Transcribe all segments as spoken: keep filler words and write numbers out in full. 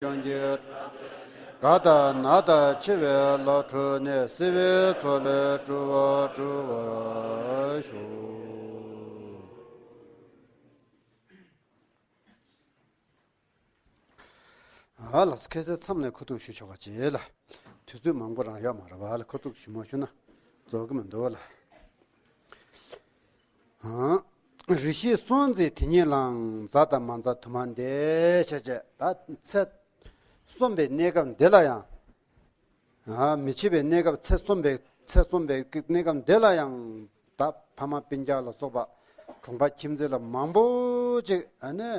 ཡོན་གྱི། རྒ་དང་ན་དང་འཆི་བའི་བློ་འཁྲུགས་ནས། བསིལ་བའི་མཚོ་ལས་སྤྲུལ་པ་སྤྲུལ་པར་ཤོག། ཨ་ལགས། ཁ་སང་མཚམས་ལ་ཁ་ཐུག་ཞུ་ཆོག་ག་བྱེད་ལ། དུས་ཚོད་མང་པོ་རང་ཡོད་མ་རེད་བ་ལ། ཁ་ཐུག་ཞུ་མ་ཞུ་ན་རྫོགས་ཀྱི་མི་འདུག་ལ། ཨང་། རེ་ཞིག་སོང་ཚེ་དེ་ཉིད་ལའང་། མཛའ་དང་མ་མཛའ་དུ་མ་འདས། བྱས་བྱས་ད་ཚེ་གསོན་པའི་གནས་སྐབས་འདི་ལ་ཡང་། ཨ། མི་འཆི་བའི་གནས་སྐབས། ཚེ་གསོན་པའི་ཚེ་གསོན་པའི་གནས་སྐབས་འདི་ལ་ཡང་། ད་ཕ་མ་སྤུན་ཀྱག་ལ་སོགས་པ། གྲོང་པ་ཁྱིམ་མཚེས་ལ་མང་པོ་ཅིག་ཨ་ནི།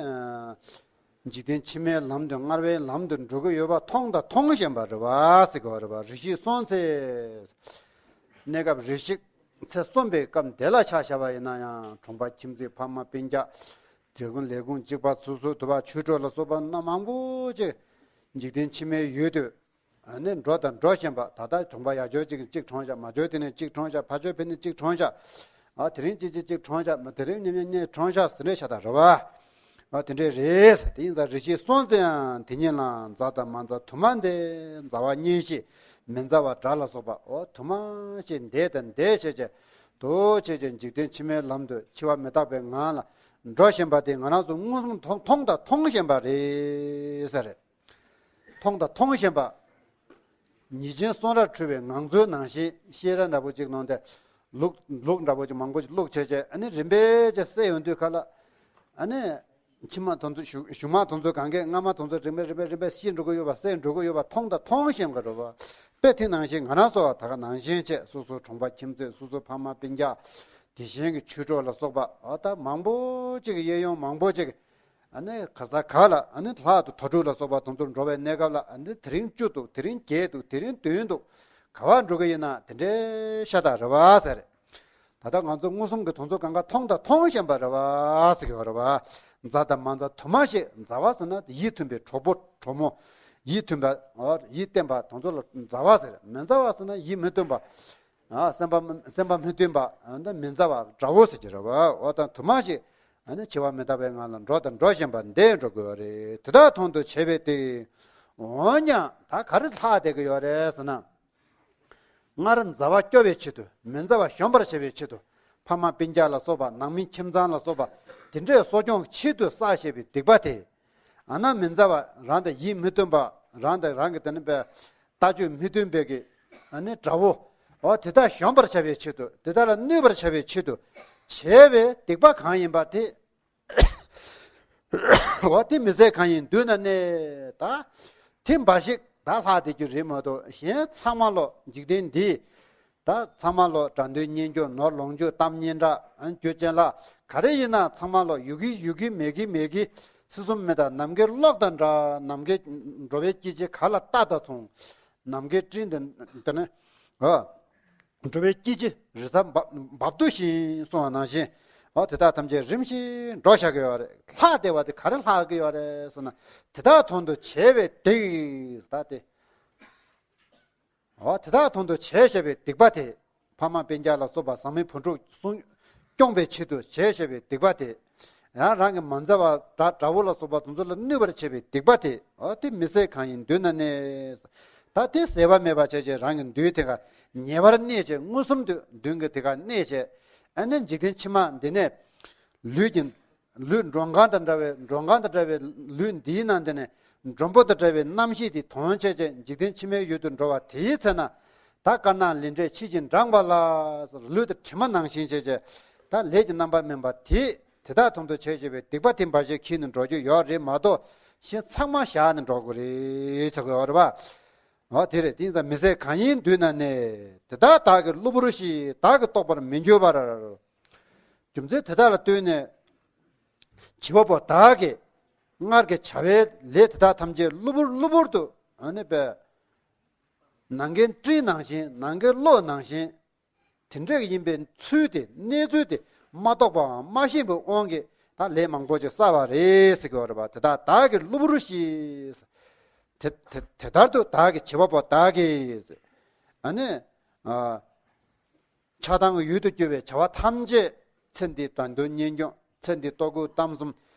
འཇིག་རྟེན་ཕྱི་མའི་ལམ་དུ་སྔར་བའི་ལམ་དུ་འགྲོ་གི་ཡོད་པ་མཐོང་དང་མཐོང་བཞིན་པ་རེད་བ་ཟེར་གྱི་ཡོད་རེད་བ། རེ་ཞིག་སོང་ཚེ་གནས་སྐབས་རེ་ཞིག་ཚེ་གསོན་པའི་སྐབས་དེ་ལ་ཆ་བཞག་པ་ཡིན་ན་ཡང་། གྲོང་པ་ཁྱིམ་མཚེས་ཕ་མ་སྤུན་ཀྱག་དེ་ཀུན་ལས་ཀུན་གཅིག་པ། སོ་སོ་དུ་བ་ཆོས་གྲོགས་ལ་སོགས་པ་སྣ་མང་པོ་ཅིག་འཇིག་རྟེན་ཕྱི་མའི་ཡུལ་དུ་ཨ་ནི་འགྲོ་དང་འགྲོ་བཞིན་པ། ད་ལྟ་གྲོང་པ་ཡག་ཕྱོགས་ཅིག་གཅིག་གྲོངས་ཤག་མ་ཕྱོགས་དེ་ནས་གཅིག་གྲོངས་ཤག་ཕ་ཕྱོགས་ཕེ་ནས་གཅིག་གྲོངས་ཤག་ཨ། དེ་རིང་གཅིག་གཅིག་གཅིག་གྲོངས་ཤག་མ་དེ་རིང་ཉིན་ཉིན་གཉིས་གྲོངས་ཤག་ཟེར་ནས་ཤ་ད་རེད་བ། ཨ། དེ་འདྲས་རེད། དེ་ཡིན་ཙང་རེ་ཞིག་སོང་ཚེ་ཡང་དེ་ཉིད་ལའང་། མཛའ་དང་མ་མཛའ་དུ་མ་འདས། མཛའ་བ་གཉེན་བཤེས་མི་མཛའ་བ་དགྲ་ལ་སོགས་པ། འོ་དུ་མ་ཞིག་འདས་དང་འདས་བྱས་བྱས། དུ་བྱས་བྱས་འཇིག་རྟེན་ཕྱི་མའི་ལམ་དུ་འཆི་བ་མི་རྟག་པའི་ངང་ལ་འགྲོ་བཞིན་པ་དེ་ང་རང་ཚོ་མངོན་སུམ་མཐོང་མཐོང་དང་མཐོང་བཞིན་པ་རེད་ཟེར། མཐོང་དང་མཐོང་བཞིན་པ། ཉེས་ཅན་གསུང་རབ་འཁྲུལ་བའི་ངང་ཚུལ་ནང་བཞིན། བཤད་གྲྭ་འདྲ་པོ་ཅིག་ནང་དེ། ལུགས་ལུགས་འདྲ་པོ་ཅིག་མང་པོ་ཅིག་བླུགས་བྱས་བྱས། ཨ་ནི་རིམ་པས་ཅིག་གསལ་ཡོང་དུས་ཁ་ལ། ཨ་ནི་ཕྱི་མ་དེ་ཚོ་གཞུག་གཞུག་མ་དེ་ཚོ་གང་གས་སྔ་མ་དེ་ཚོ་རིམ་པས་རིམ་པས་རིམ་པས་ཤེས་འགྲོ་གི་ཡོད་པ། གསལ་འགྲོ་གི་ཡོད་པ། མཐོང་དང་མཐོང་བཞིན་གྱི་རེད་བ། དཔེ་དེ་ནང་བཞིན་ང་རང་ཚོ་ད་ག་ནང་བཞིན་བྱས། སོ་སོ་གྲོང་པ་ཁྱིམ་མཚེས། སོ་སོ་ཕ་མ་སྤུན་ཀྱག་དེ་བཞིན་གྱི་ཆོས་གྲོགས་ལ་སོགས་པ། ཨ། ད་མང་པོ་ཅིག་གཡས་གཡོན་མང་པོ་ཅིག་ཨ་ནི་ག་ས་ག་ལ། ཨ་ནི་ལྷ་དང་དྭ་ཕྲུག་ལ་སོགས་པ་དེ་ཚོར་འགྲོ་བའི་གནས་སྐབས་ལ། ཨ་ནི་དེ་རིང་བཅུ་འདུག་དེ་རིང་བརྒྱད་འདུག་དེ་རིང་བདུན་འདུག་ག་བར་འགྲོ་གི་ཡིན་ན་དེ་འདྲའི་ཤ་སྟག་རེད་བ་ཟེར། ད་ལྟ་ང་ཚོ་མངོན་སུམ་གྱི་དེ་ཚོ་གང་ག་མཐོང་དང་མཐོང་བཞིན་པ་རེད་བ་ཟེར་གྱི་ཡོད་རེད་བ། མཛའ་དང་མ་མཛའ་དུ་མ་ཞིག་མཛའ་བ་ཟེར་ན་ཡིད་མཐུན་པའི་གྲོགས་པོ་གྲོགས་མོ། ཡིད་མཐུན་པ། ཨོ། ཡིད་བརྟན་པ་དེ་ཚོ་ལ་མཛའ་བ་ཟེར། མི་མཛའ་བ་ཟེར་ན་ཡིད་མི་མཐུན་པ། ཨ། སེམས་པ་སེམས་པ་མི་མཐུན་པ། ཨ། འདི་མི་མཛའ་བ་དགྲ་བོ་ཟེར་གྱི་རེད་བ། འོ་ད་དུ་མ་ཞིག་ཨ་ནི་འཆི་བ་མི་རྟག་པའི་ངང་ལ་འགྲོ་དང་འགྲོ་བཞིན་པ་འདས་འགྲོ་དགོས་པ་རེད། དེ་དག་དོན་དུ་བྱས་པའི་སྟེང་། འོན་ཀྱང་ད་ག་རེ་ལྷག་བསྡད་ཀྱི་ཡོད་རེད་ཟེར་ན། སྔར་མཛའ་བ་སྐྱོ་བའི་ཆེད་དུ། མི་མཛའ་བ་གཞོམ་པར་བྱ་བའི་ཆེད་དུ། ཕ་མ་སྤུན་ཀྱག་ལ་སོགས་པ། ནང་མི་ཁྱིམ་ཚང་ལ་སོགས་པ། དེ་འདྲའི་གསོ་སྐྱོང་ཆེད་དུ་བསགས་བཞག་པའི་སྡིག་པ་དེ། ཨ་ནི་མི་མཛའ་བ། རང་དང་ཡིད་མི་མཐུན་པ། རང་དང་རང་གི་དེ་ནི་པའི་ལྟ་སྤྱོད་མི་མཐུན་པའི་གི། ཨ་ནི་དགྲ་བོ། འོ་དེ་དག་གཞོམ་པར་བྱ་བའི་ཆེད་དུ། དེ་དག་ལ་གནོད་པར་བྱ་བའི་ཆེད་དུ་བྱས་པའི་སྡིག་པ་གང་ཡིན་པ་དེ། འོ་དེ་མི་ཟད་གང་ཡིན་མདུན་ན་གནས། ད་དེ་འབའ་ཞིག་ད་ལྷག་བསྡད་རྒྱུ་རེད་མ་གཏོགས། གཞན་ཚང་མ་ལོ་འཇིག་རྟེན་འདི། ད་ཚང་མ་ལོ་དགྲ་འདུལ་གཉེན་སྐྱོང་ནོར་ལོངས་སྤྱོད་གཏམ་སྙན་གྲགས་ཨ་རྒྱུ་ཅན་ལ། ག་རེ་ཡིན་ན་ཚང་མ་ལོ་ཡོད་གི་ཡོད་གི། མེད་གི་མེད་གི། སྲིད་གསུམ་མི་རྟག་ནམ་མཁའི་གློག་དང་འདྲ། ནམ་མཁའི་འགྲོ་བའི་སྐྱེ་མཆེད་ག་ལ་ལྟ་ད་མཚུངས། ནམ་མཁའི་སྤྲིན་དེ་དེ་ནི། ཨ། འགྲོ་བའི་སྐྱེ་མཆེད་རི་རྩྭ་འབབ་འབབ་རྡོ་བཞིན་གསུངས་པ་ནང་བཞིན། ཨ། དེ་དག་ཐམས་ཅད་རིམ་བཞིན་འགྲོ་བཞག་གི་ཡོད་རེད། ལྷག་བསྡད་པ་དེ་ག་རེ་ལྷག་གི་ཡོད་རེད་ཟེར་ན། དེ་དག་དོན་དུ་བྱས་པའི་སྡིག་ད་དེ། འོ་དེ་དག་དོན་དུ་བྱས་བཞག་པའི་སྡིག་པ་དེ། ཕ་མ་སྤུན་ཀྱག་ལ་སོགས་པ་བཟང་མི་བུ་ཕྲུག་སྲུང་སྐྱོང་བའི་ཆེད་དུ་བྱས་བཞག་པའི་སྡིག་པ་དེ། ཡང་རང་གི་མ་མཛའ་བ་དགྲ་དགྲ་བོ་ལ་སོགས་པ་དེ་ཚོ་ལ་གནོད་པར་བྱེད་པའི་སྡིག་པ་དེ། འོ་དེ་མི་ཟད་གང་ཡིན་མདུན་ན་གནས། ད་དེ་ཟད་པ་མེད་པ་བྱས་བྱས་རང་གི་མདུན་དེ་ག་ཉེ་བར་གནས་བྱས། མངོན་སུམ་དུ་མདུན་གྱི་དེ་ག་གནས་བྱས། ཨ་ནི་འཇིག་རྟེན་ཕྱི་མ་འདི་ནས་ལུས་ཀྱི། ལུས་མགྲོན་ཁང་དང་འདྲ་བའི། མགྲོན་ཁང་དང་འདྲ་བའི་ལུས་འདིའི་ནང་དེ་ནས་མགྲོན་པོ་དང་འདྲ་བའི་རྣམ་ཤེས་དེ་དོན་བྱས་བྱས་འཇིག་རྟེན་ཕྱི་མའི་ཡུལ་དུ་འགྲོ་བ་དེའི་ཚེ་ན། ད་དཀར་ནག་ལས་འབྲས་ཕྱིས་ཀྱིས་འབྲངས་པ་ལ། ལུས་དང་གྲིབ་མ་ནང་བཞིན་བྱས་བྱས། ད་ལས་ཀྱི་རྣམ་པ་སྨིན་པ་དེ། དེ་དག་དོན་དུ་བྱས་བྱས་པའི་སྡིག་པ་དེ་འབའ་ཞིག་འཁྱེར་ནས་འགྲོ་རྒྱུ་ཡོད་རེད་མ་གཏོགས། གཞན་ཚང་མ་བཞག་ནས་འགྲོ་དགོས་རེད་ཟེར་གྱི་ཡོད་རེད་པ། འོ་དེ་རེད། དེ་ཡིན་ཙང་མི་ཟད་གང་ཡིན་མདུན་ན་གནས། དེ་དག་བདག་གི་གློ་བུར་ཞིག་བདག་གིས་རྟོགས་པར་མི་འགྱུར་བར། རྒྱུ་མཚན་དེ་དག་ལ་ལྟོས་ནས། བྱིས་པ་པོ་བདག་གིས་སྔར་གྱི་བྱ་བའི་ལས་དེ་དག་ཐམས་ཅད་གློ་བུར་གློ་བུར་དུ། ཨ་ནི་པའི་ནམ་མཁའི་སྤྲིན་ནང་བཞིན། ནམ་མཁའི་གློག་ནང་བཞིན། དེ་འདྲ་ཡིན་པའི་ཚུལ་དེ། གནས་ཚུལ་དེ་མ་རྟོགས་པའམ་མ་ཤེས་པའི་དབང་གིས་ད་ལས་མང་པོ་ཅིག་བསགས་པ་རེད་ཟེར་གྱི་ཡོད་རེད་པ། དེ་དག་བདག་གི་གློ་བུར་ཞིག་དེ་དེ་དེ་ལྟར་དུ་བདག་གི་བྱིས་པ་པོ་བདག་གིས། ཨ་ནི། ཨ། ཆགས་སྡང་གི་ཡུལ་དུ་གྱུར་པའི་བྱ་བ་ཐམས་ཅད། ཚེ་འདིའི་དགྲ་འདུལ་གཉེན་སྐྱོང་། ཚེ་འདིའི་ལྟོ་གོས་གཏམ་གསུམ།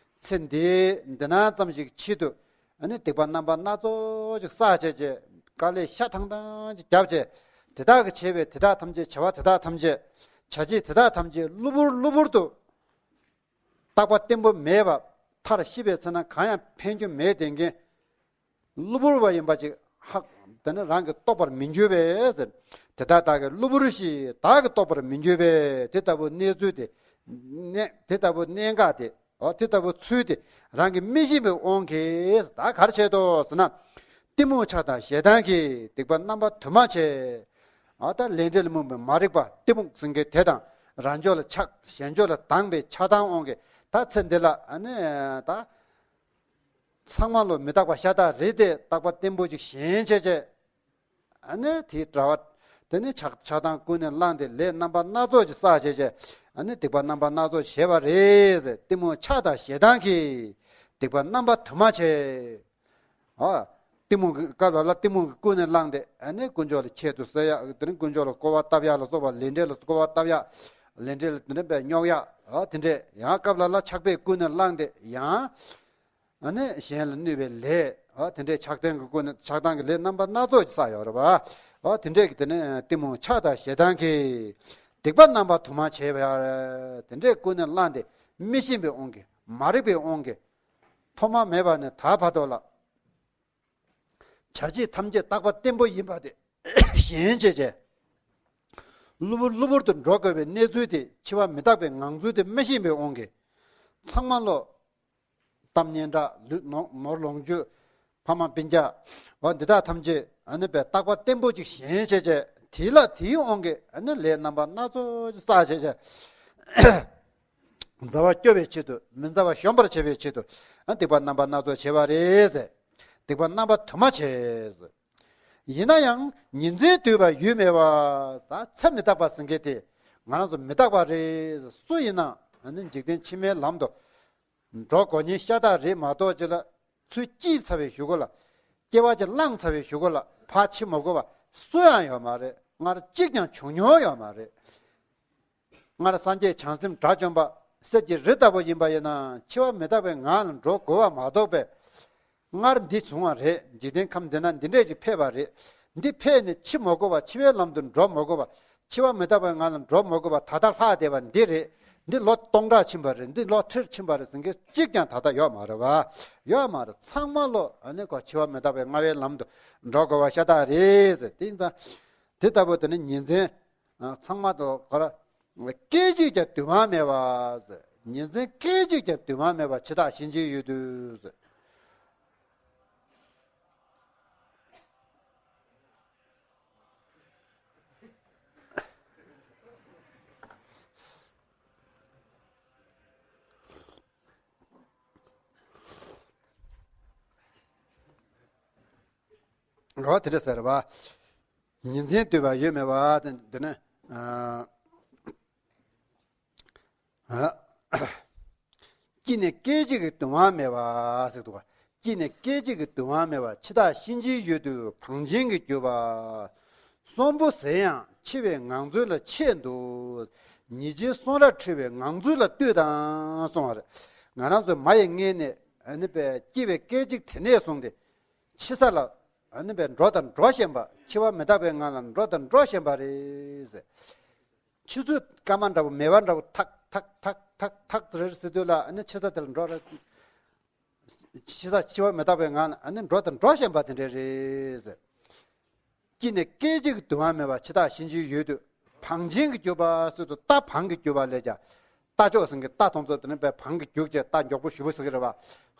ཚེ་འདིའི་འདི་ན་ཙམ་ཞིག་ཆེད་དུ། ཨ་ནི་སྡིག་པ་རྣམ་པ་སྣ་ཚོགས་ཅིག་བསགས་བྱས་བྱས། དཀའ་ལས་ཤ་ཐང་ཐང་ཅིག་བརྒྱབ་བྱས། དེ་དག་གིས་བྱས་པའི་དེ་དག་ཐམས་ཅད། བྱ་བ་དེ་དག་ཐམས་ཅད། བྱ་བྱེད་དེ་དག་ཐམས་ཅད་གློ་བུར་གློ་བུར་དུ། རྟག་པ་བརྟན་པོ་མེད་པ། མཐར་ཤི་བའི་ཚེ་ན་གང་ཡང་ཕན་རྒྱུ་མེད་དེ་འགན། གློ་བུར་བ་ཡིན་པ་ཅིག་ཧ། དེ་ནི་རང་གིས་རྟོགས་པར་མི་འགྱུར་བས་ཟེར། དེ་དག་བདག་གིས་གློ་བུར་ཞིག་བདག་གིས་རྟོགས་པར་མི་འགྱུར་བས། དེ་ལྟ་བུ་གནས་ཚུལ་དེ། གནས་དེ་ལྟ་བུ་གནད་འགག་དེ། འོ་དེ་ལྟ་བུ་ཚུལ་དེ་རང་གིས་མི་ཤེས་པའི་དབང་གིས། ད་ག་རེ་བྱས་དོ་ཟེར་ན། གཏི་མུག་ཆགས་དང་ཞེ་སྡང་གིས་སྡིག་པ་རྣམ་པ་དུ་མ་བྱས། ཨ་ད་ལས་འབྲས་ལ་རྨོངས་པའི་མ་རིག་པ་གཏི་མུག་ཟེར་མཁན་དེ་དང་། རང་ཕྱོགས་ལ་ཆགས། གཞན་ཕྱོགས་ལ་སྡང་བའི་ཆགས་སྡང་དབང་གིས། ད་ཚེ་འདི་ལ་ཨ་ནི་ད། ཚང་མ་ལོ་མི་རྟག་པ་ཤ་སྟག་རེད་དེ། རྟག་པ་བརྟན་པོ་ཅིག་ཞེན་བྱས་བྱས། ཨ་ནི་དེའི་དྲ་བ། དེ་ནི་ཆགས་ཆགས་སྡང་ཀུན་ནས་བསླངས་ཏེ་ལས་རྣམ་པ་སྣ་ཚོགས་ཀྱི་བསགས་བྱས་བྱས། ཨ་ནི་སྡིག་པ་རྣམ་པ་སྣ་ཚོགས་བྱས་པ་རེད་ཟེར། གཏི་མུག་ཆགས་དང་ཞེ་སྡང་གིས་སྡིག་པ་རྣམ་པ་དུ་མ་བྱས། ཨ། གཏི་མུག་གི་སྐབས་ལ་ལ་གཏི་མུག་གིས་ཀུན་ནས་བསླངས་ཏེ། ཨ་ནི་དཀོན་མཆོག་ལ་ཁྱད་དུ་གསོད་ཡག་དེ་ནི་དཀོན་མཆོག་ལ་སྐོར་བ་བཏབ་ཡག་ལ་སོགས་པ། ལས་འབྲས་ལ་སྐོར་བ་བཏབ་ཡག་ལས་འབྲས་ལ་དེ་འདྲ་བས་རྙོག་ཡག་ཨ་དེ་འདྲས་ཡང་སྐབས་ལ་ལ་ཆགས་པས་ཀུན་ནས་བསླངས་ཏེ་ཡང་། ཨ་ནི་གཞན་ལ་གནོད་པའི་ལས། ཨ་དེ་འདྲའི་ཆགས་སྡང་གི་སྒོ་ནས། ཆགས་སྡང་གི་ལས་རྣམ་པ་སྣ་ཚོགས་ཀྱི་བསགས་ཡོད་རེད་པ། ཨ་དེ་འདྲས་ཀྱི་དེ་ནི་གཏི་མུག་ཆགས་དང་ཞེ་སྡང་གིས་སྡིག་པ་རྣམ་པ་དུ་མ་བྱས་པ། དེ་འདྲས་ཀུན་ནས་བསླངས་ཏེ་མི་ཤེས་པའི་དབང་གིས། མ་རིག་པའི་དབང་གིས། ཐོག་མ་མེད་པ་ནས་ད་བར་དུ་ལ། བྱ་བྱེད་ཐམས་ཅད་རྟག་པ་བརྟན་པོ་ཡིན་པ་དེ་ཞེན་བྱས་བྱས། གློ་བུར་གློ་བུར་དུ་འགྲོ་དགོས་པའི་གནས་ཚུལ་དེ། འཆི་བ་མི་རྟག་པའི་ངང་ཚུལ་དེ་མི་ཤེས་པའི་དབང་གིས། ཚང་མ་ལོ། གཏམ་སྙན་གྲགས། ལུས་ནོར་ནོར་ལོངས་སྤྱོད། ཕ་མ་སྤུན་ཀྱག་འོ་འདི་དག་ཐམས་ཅད་ཨ་ནི་པའི་རྟག་པ་བརྟན་པོ་ཅིག་ཞེན་བྱས་བྱས། དེ་ལ་དེའི་དབང་གིས་ཨ་ནི་ལས་རྣམ་པ་སྣ་ཚོགས་བསགས་བྱས་བྱས། མཛའ་བ་སྐྱོ་བའི་ཆེད་དུ། མི་མཛའ་བ་གཞོམ་པར་བྱེད་པའི་ཆེད་དུ། ཨ་སྡིག་པ་རྣམ་པ་སྣ་ཚོགས་བྱས་པ་རེད་ཟེར། སྡིག་པ་རྣམ་པ་དུ་མ་བྱས་ཟེར། ཡིན་ན་ཡང་ཉིན་མཚན་སྡོད་པ་ཡུལ་མེད་པ། ད་ཚེ་མི་རྟག་པ་ཟེར་མཁན་དེ་ང་རང་ཚོ་མི་རྟག་པ་རེད། སུ་ཡིན་ནའང་ཨ་ནི་འཇིག་རྟེན་ཕྱི་མའི་ལམ་དུ་འགྲོ་དགོས་ཉེན་ཤ་སྟག་རེད་མ་གཏོགས། ཅི་ལ་ཚུར་སྐྱེས་ཚར་བའི་གཞུག་གུ་ལ། སྐྱེ་བ་ཅིག་བླངས་ཚར་བའི་གཞུག་གུ་ལ་ཕར་འཆི་མ་དགོས་པ་སུ་ཡང་ཡོད་མ་རེད། སྔར་གཅིག་ཀྱང་བྱུང་མྱོང་ཡོད་མ་རེད། སྔར་སངས་རྒྱས་བྱང་སེམས་དགྲ་བཅོམ་པ་གསེར་གྱི་རི་ལྟ་བུ་ཡིན་པ་ཡིན་ན། འཆི་བ་མི་རྟག་པའི་ངང་ལ་འགྲོ་དགོས་པ་མ་གཏོགས་པས། སྔར་འདི་བྱུང་བ་རེད། འཇིག་རྟེན་ཁམས་འདི་ན་འདི་འདྲས་ཅིག་ཕེབས་པ་རེད། འདི་ཕེབས་ནས་འཆི་མ་དགོས་པ། འཆི་བའི་ལམ་དུ་འགྲོ་མ་དགོས་པ། འཆི་བ་མི་རྟག་པའི་ངང་ལ་འགྲོ་མ་དགོས་པ། ད་ལྟ་ལྷག་བསྡད་པ་འདི་རེད། འདི་ལོ་སྟོང་ཕྲག་ཕྱིན་པ་རེད། འདི་ལོ་ཁྲིར་ཕྱིན་པ་རེད་ཟེར་མཁན་གཅིག་ཀྱང་ད་ལྟ་ཡོད་མ་རེད་པ། ཡོད་མ་རེད། ཚང་མ་ལོ་ཨ་ནི་ཁོ་འཆི་བ་མི་རྟག་པའི་ལྔ་པའི་ལམ་དུ་འགྲོ་དགོས་པ་ཤ་སྟག་རེད་ཟེར། དེ་ཡིན་ཙང་དེ་ལྟ་བུ་དེ་ནི་ཉིན་མཚན་ཚང་མ་དུ་གོ་ར། སྐད་ཅིག་ཀྱང་སྡོད་དབང་མེད་པ་ཟེར། ཉིན་མཚན་སྐད་ཅིག་ཀྱང་སྡོད་དབང་མེད་པ། འཆི་བདག་གཤིན་རྗེའི་ཡུལ་དུ་ཟེར། འོ་དེ་འདྲ་ཟེར་བ། ཉིན་མཚན་སྡོད་པ་ཡུལ་མེད་པ། དེ་དེ་ནི། ཨ། ཨ། སྐྱེས་ནས་སྐད་ཅིག་གི་སྡོད་དབང་མེད་པ་ཟེར་འདུག་ག་སྐྱེས་ནས་སྐད་ཅིག་གི་སྡོད་དབང་མེད་པ། འཆི་བདག་གཤིན་རྗེའི་ཡུལ་དུ་བང་ཆེན་གྱིས་རྒྱུ་བ། གསོན་པོ་ཟེར་ཡང་འཆི་བའི་ངང་ཚུལ་ལ་ཆས་འདུག་ཉེས་ཅན་གསུང་རབ་ཁྲིད་པའི་ངང་ཚུལ་ལ་ལྟོས་དང་གསུངས་པ་རེད། ང་རང་ཚོ་མ་ཡི་མངལ་ནས་ཨ་ནི་པའི་སྐྱེས་པའི་སྐད་ཅིག་དེ་ནས་བཟུང་སྟེ། འཆི་ས་ལ་ཨ་ནི་པའི་འགྲོ་དང་འགྲོ་བཞིན་པ། འཆི་བ་མི་རྟག་པའི་ངང་ལ་འགྲོ་དང་འགྲོ་བཞིན་པ་རེད། ཆུ་ཚོད་སྐར་མ་འདྲ་བོ་མེ་བ་འདྲ་བོ་ཐག་ཐག་ཐག་ཐག་ཐག་ཟེར་ཟེར་དུས་ལ་ཨ་ནི་འཆི་ས་དེ་ལ་འགྲོ་རེད། འཆི་ས་འཆི་བ་མི་རྟག་པའི་ངང་ལ་ཨ་ནི་འགྲོ་དང་འགྲོ་བཞིན་པ་དེ་འདྲ་རེད། སྐྱེས་ནས་སྐད་ཅིག་སྡོད་དབང་མེད་པ། འཆི་བདག་གཤིན་རྗེའི་ཡུལ་དུ་བང་ཆེན་གྱིས་རྒྱུ་བ་ཟེར་དུས། རྟ་བང་གིས་རྒྱུ་བ་ལས་ཀྱང་། རྟ་མཆོག་ཟེར་མཁན་རྟ་དེ་ཚོ་དེ་ནི་པའི་བང་གིས་རྒྱུགས་བྱས། རྟ་མགྱོགས་པོ་ཞེ་པོ་ཟེར་གྱི་རེད་པ།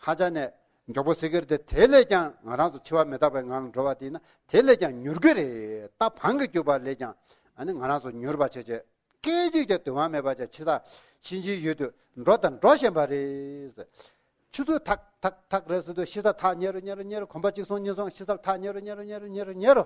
ཧ་ཅང་ནས་མགྱོགས་པོ་ཟེར་གྱི་རེད་དེ། དེ་ལས་ཀྱང་ང་རང་ཚོ་འཆི་བ་མི་རྟག་པའི་ངང་ལ་འགྲོ་བ་དེ་ཡིན་ན་དེ་ལས་ཀྱང་མྱུར་གྱི་རེད། རྟ་བང་གིས་རྒྱུགས་པ་ལས་ཀྱང་ཨ་ནི་ང་རང་ཚོ་མྱུར་བ་བྱས་བྱས། སྐད་ཅིག་ཀྱང་སྡོད་དབང་མེད་པ་བྱས། འཆི་བདག་གཤིན་རྗེའི་ཡུལ་དུ་འགྲོ་དང་འགྲོ་བཞིན་པ་རེད། ཆུ་ཚོད་ཐག་ཐག་ཐག་རེད་ཟེར་དུས། ཤི་ས་ཐག་ཉེ་རུ་ཉེ་རུ་ཉེ་རུ། གོམ་པ་གཅིག་སོང་གཉིས་སོང་། ཤི་ས་ཐག་ཉེ་རུ་ཉེ་རུ་ཉེ་རུ་ཉེ་རུ་ཉེ་རུ་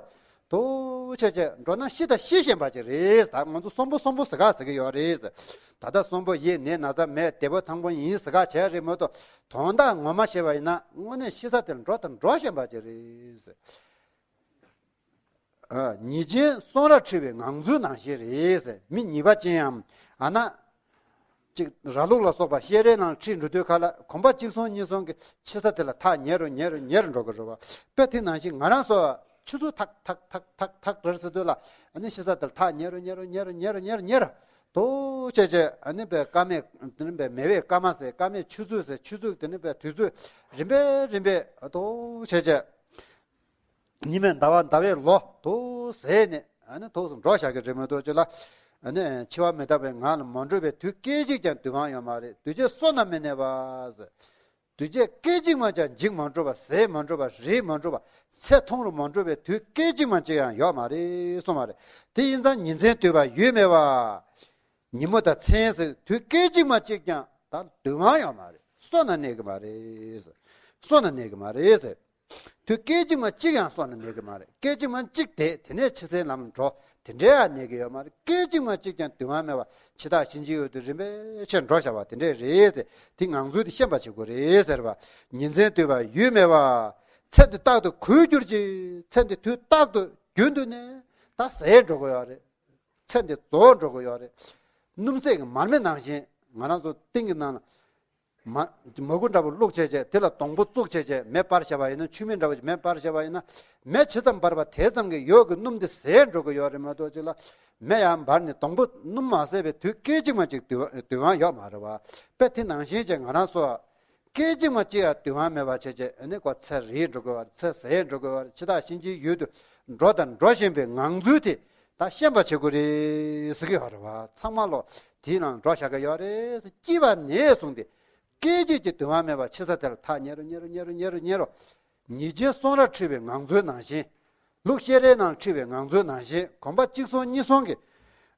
དུ་བྱས་བྱས་འགྲོ་ན་ཤི་དང་ཤི་བཞིན་པ་ཅིག་རེད། ད་ང་ཚོ་གསོན་པོ་གསོན་པོ་ཟེར་ག་ཟེར་གྱི་ཡོད་རེད། ད་ལྟ་གསོན་པོ་ཡིན། ནད་ན་ཚ་མེད། བདེ་པོ་ཐང་པོ་ཡིན་ཟེར་ག་བྱས་རེད་མ་གཏོགས། དོན་དག་ངོ་མ་བཤད་པ་ཡིན་ན་དངོས་གནས་ཤི་ས་དེར་འགྲོ་དང་འགྲོ་བཞིན་པ་ཅིག་རེད། ཨ། ཉེས་ཅན་གསུང་རབ་ཁྲིད་པའི་ངང་ཚུལ་ནང་བཞིན་རེད། མི་ཉེས་པ་ཅན་ཡང་ཨ་ན། ཅིག་ར་ལུག་ལ་སོགས་པ་ཤེས་རའི་ནང་ཁྲིད་འགྲོ་དུས་ཁ་ལ་གོམ་པ་གཅིག་སོང་གཉིས་སོང་གི་ཕྱི་ས་དེ་ལ་ཐག་ཉེ་རུ་ཉེ་རུ་ཉེ་རུ་འགྲོ་གི་རེད་བ། དཔེ་དེ་ནང་བཞིན་ང་རང་ཚོ་ཆུ་ཚོད་ཐག་ཐག་ཐག་ཐག་ཐག་རེད་ཟེར་དུས་ལ་ཨ་ནི་ཕྱི་ས་དེ་ལ་ཐག་ཉེ་རུ་ཉེ་རུ་ཉེ་རུ་ཉེ་རུ་ཉེ་རུ་ཉེ་རུ་དོ་བྱས་བྱས་ཨ་ནི་པའི་སྐར་མའི་དེ་ནི་པའི་མེ་བའི་སྐར་མ་ཟེར་སྐར་མའི་ཆུ་ཚོད་ཟེར་ཆུ་ཚོད་དེ་ནི་པའི་དུས་ཚོད་རིམ་པས་རིམ་པས་དོ་བྱས་བྱས། ཉི་མའི་ཟླ་བ་ཟླ་བའི་ལོ་དུ་ཟད་ནས་ཨ་ནི་ཐུགས་སུ་འགྲོ་བཞག་གི་རེད་མ་གཏོགས་ཅི་ལ། ཨ་ནི་འཆི་བ་མི་རྟག་པའི་ངང་ལ་མ་འགྲོ་བའི་དུས་སྐད་ཅིག་ཀྱང་དུས་དབང་ཡོད་མ་རེད། འདུས་བྱས་བསོད་ནམས་མི་གནས་པ། འདུས་བྱས་སྐད་ཅིག་མ་ཀྱང་འཇིག་མ་འགྲོ་བ་ཟད་མ་འགྲོ་བ་རིལ་མ་འགྲོ་བ་ཚེ་ཐུང་རུ་མ་འགྲོ་བའི་དུས་སྐད་ཅིག་མ་ཅིག་ཡང་ཡོད་མ་རེད་གསུངས་པ་རེད། དེ་ཡིན་ཙང་ཉིན་མཚན་དུས་བབ་ཡུལ་མེད་པ། ཉིན་མོ་དང་མཚན་ཟེར་དུས་སྐད་ཅིག་མ་གཅིག་ཀྱང་ད་དུས་དབང་ཡོད་མ་རེད། བསོད་ནམས་གནས་ཀྱི་མ་རེད། བསོད་ནམས་གནས་ཀྱི་མ་རེད་ཟེར། དུས་སྐད་ཅིག་མ་གཅིག་ཀྱང་བསོད་ནམས་གནས་ཀྱི་མ་རེད། སྐད་ཅིག་མ་གཅིག་དེ་དེ་ནས་ཕྱི་སའི་ལམ་འགྲོ་དེ་འདྲའི་ཡང་གནས་ཀྱི་ཡོད་མ་རེད། སྐད་ཅིག་མ་གཅིག་ཀྱང་དུས་དབང་མེད་པ་འཆི་བདག་གཤིན་རྗེའི་འོད་དུ་རིམ་པས་ཆེར་འགྲོ་བཞག་པ་དེ་འདྲས་རེད་ཟེར། དེ་ངང་ཚུལ་དེ་ཤེས་པ་བྱེད་དགོས་རེད་ཟེར་བ། ཉིན་མཚན་དུས་བབ་ཡུལ་མེད་པ། ཚེ་འདི་རྟག་ཏུ་གུད་གྱུར་ཅིག་ཚེ་འདི་དུས་རྟག་ཏུ་རྒྱུན་དུ་ནས་ད་ཟད་འགྲོ་གི་ཡོད་རེད། ཚེ་འདི་རྫོགས་འགྲོ་གི་ཡོད་རེད། སྣུམ་ཟད་ཀྱི་མར་མེ་ནང་བཞིན་ང་རང་ཚོ་གཏིང་གི་ནང་ལ་མ་མ་གུ་འདྲ་པོ་བླུགས་བྱས་བྱས་དེ་ལ་སྡོང་པོ་བཙུགས་བྱས་བྱས་མེ་སྤར་བྱས་པ་ཡིན་ན་ཆུ་མིག་འདྲ་པོ་ཞིག་མེ་སྤར་བྱས་པ་ཡིན་ན་མེ་ཇི་ཙམ་འབར་བ་དེ་ཙམ་གྱི་ཡོད་ཀྱི་སྣུམ་དེ་ཟད་འགྲོ་གི་ཡོད་རེད་མ་གཏོགས་ཅིག་ལ་མེ་ཡང་འབར་ནས་སྡོང་པོ་སྣུམ་མ་ཟད་པའི་དུས་སྐད་ཅིག་མ་ཅིག་དུས་དུས་དབང་ཡོད་མ་རེད་བ། དཔེ་དེ་ནང་བཞིན་བྱས་ང་རང་ཚོ་སྐད་ཅིག་མ་གཅིག་ཡང་དུས་དབང་མེད་པ་བྱས་བྱས་ཨ་ནི་ཁོ་ཚེ་རིལ་འགྲོ་དགོས་པ་རེད། ཚེ་ཟད་འགྲོ་དགོས་པ་རེད། འཆི་བདག་གཤིན་རྗེའི་ཡུལ་དུ་འགྲོ་དང་འགྲོ་བཞིན་པའི་ངང་ཚུལ་དེ་ད་ཤེས་པ་བྱེད་དགོས་རེད་ཟེར་གྱི་ཡོད་རེད་བ། ཚང་མ་ལོ་དེའི་ནང་འགྲོ་བཞག་གི་ཡོད་རེད། སྐྱེས་པ་ནས་བཟུང་སྟེ་སྐད་ཅིག་གི་དུས་དབང་མེད་པར་ཕྱི་ས་དེར་ཐག་ཉེ་རུ་ཉེ་རུ་ཉེ་རུ་ཉེ་རུ་ཉེ་རུ། ཉེས་ཅན་གསུང་རབ་ཁྲིད་པའི་ངང་ཚུལ་ནང་བཞིན། ལུགས་བཤད་རའི་ནང་ཁྲིད་པའི་ངང་ཚུལ་ནང་བཞིན་གོམ་པ་གཅིག་སོང་གཉིས་སོང་གི་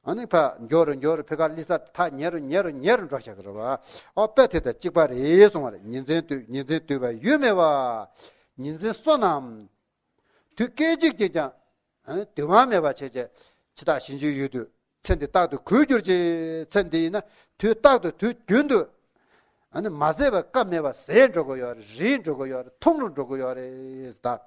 ཨ་ནི་ཕར་མགྱོགས་རུ་མགྱོགས་རུ་ཕི་ཁ་ལི་ས་ཐག་ཉེ་རུ་ཉེ་རུ་ཉེ་རུ་འགྲོ་བཞག་གི་རེད་བ། ཨོ་དཔེ་དེ་དང་གཅིག་པ་རེད་གསུངས་པ་རེད། ཉིན་མཚན་དུས་ཉིན་མཚན་དུས་བབ་ཡུལ་མེད་པ། ཉིན་མཚན་བསོད་ནམས། དུས་སྐད་ཅིག་གཅིག་ཀྱང་ཨ་ནི་དུས་དབང་མེད་པ་བྱས་བྱས་འཆི་བདག་གཤིན་རྗེའི་ཡུལ་དུ་ཚེ་འདི་རྟག་ཏུ་གུད་གྱུར་ཅིག་ཚེ་འདི་ཡིན་ན་དུས་རྟག་ཏུ་དུས་རྒྱུན་དུ་ཨ་ནི་མ་ཟད་པའི་སྐབས་མེད་པ་ཟད་འགྲོ་གི་ཡོད་རེད། རིལ་འགྲོ་གི་ཡོད་རེད། ཐུང་རུ་འགྲོ་གི་ཡོད་རེད་ད།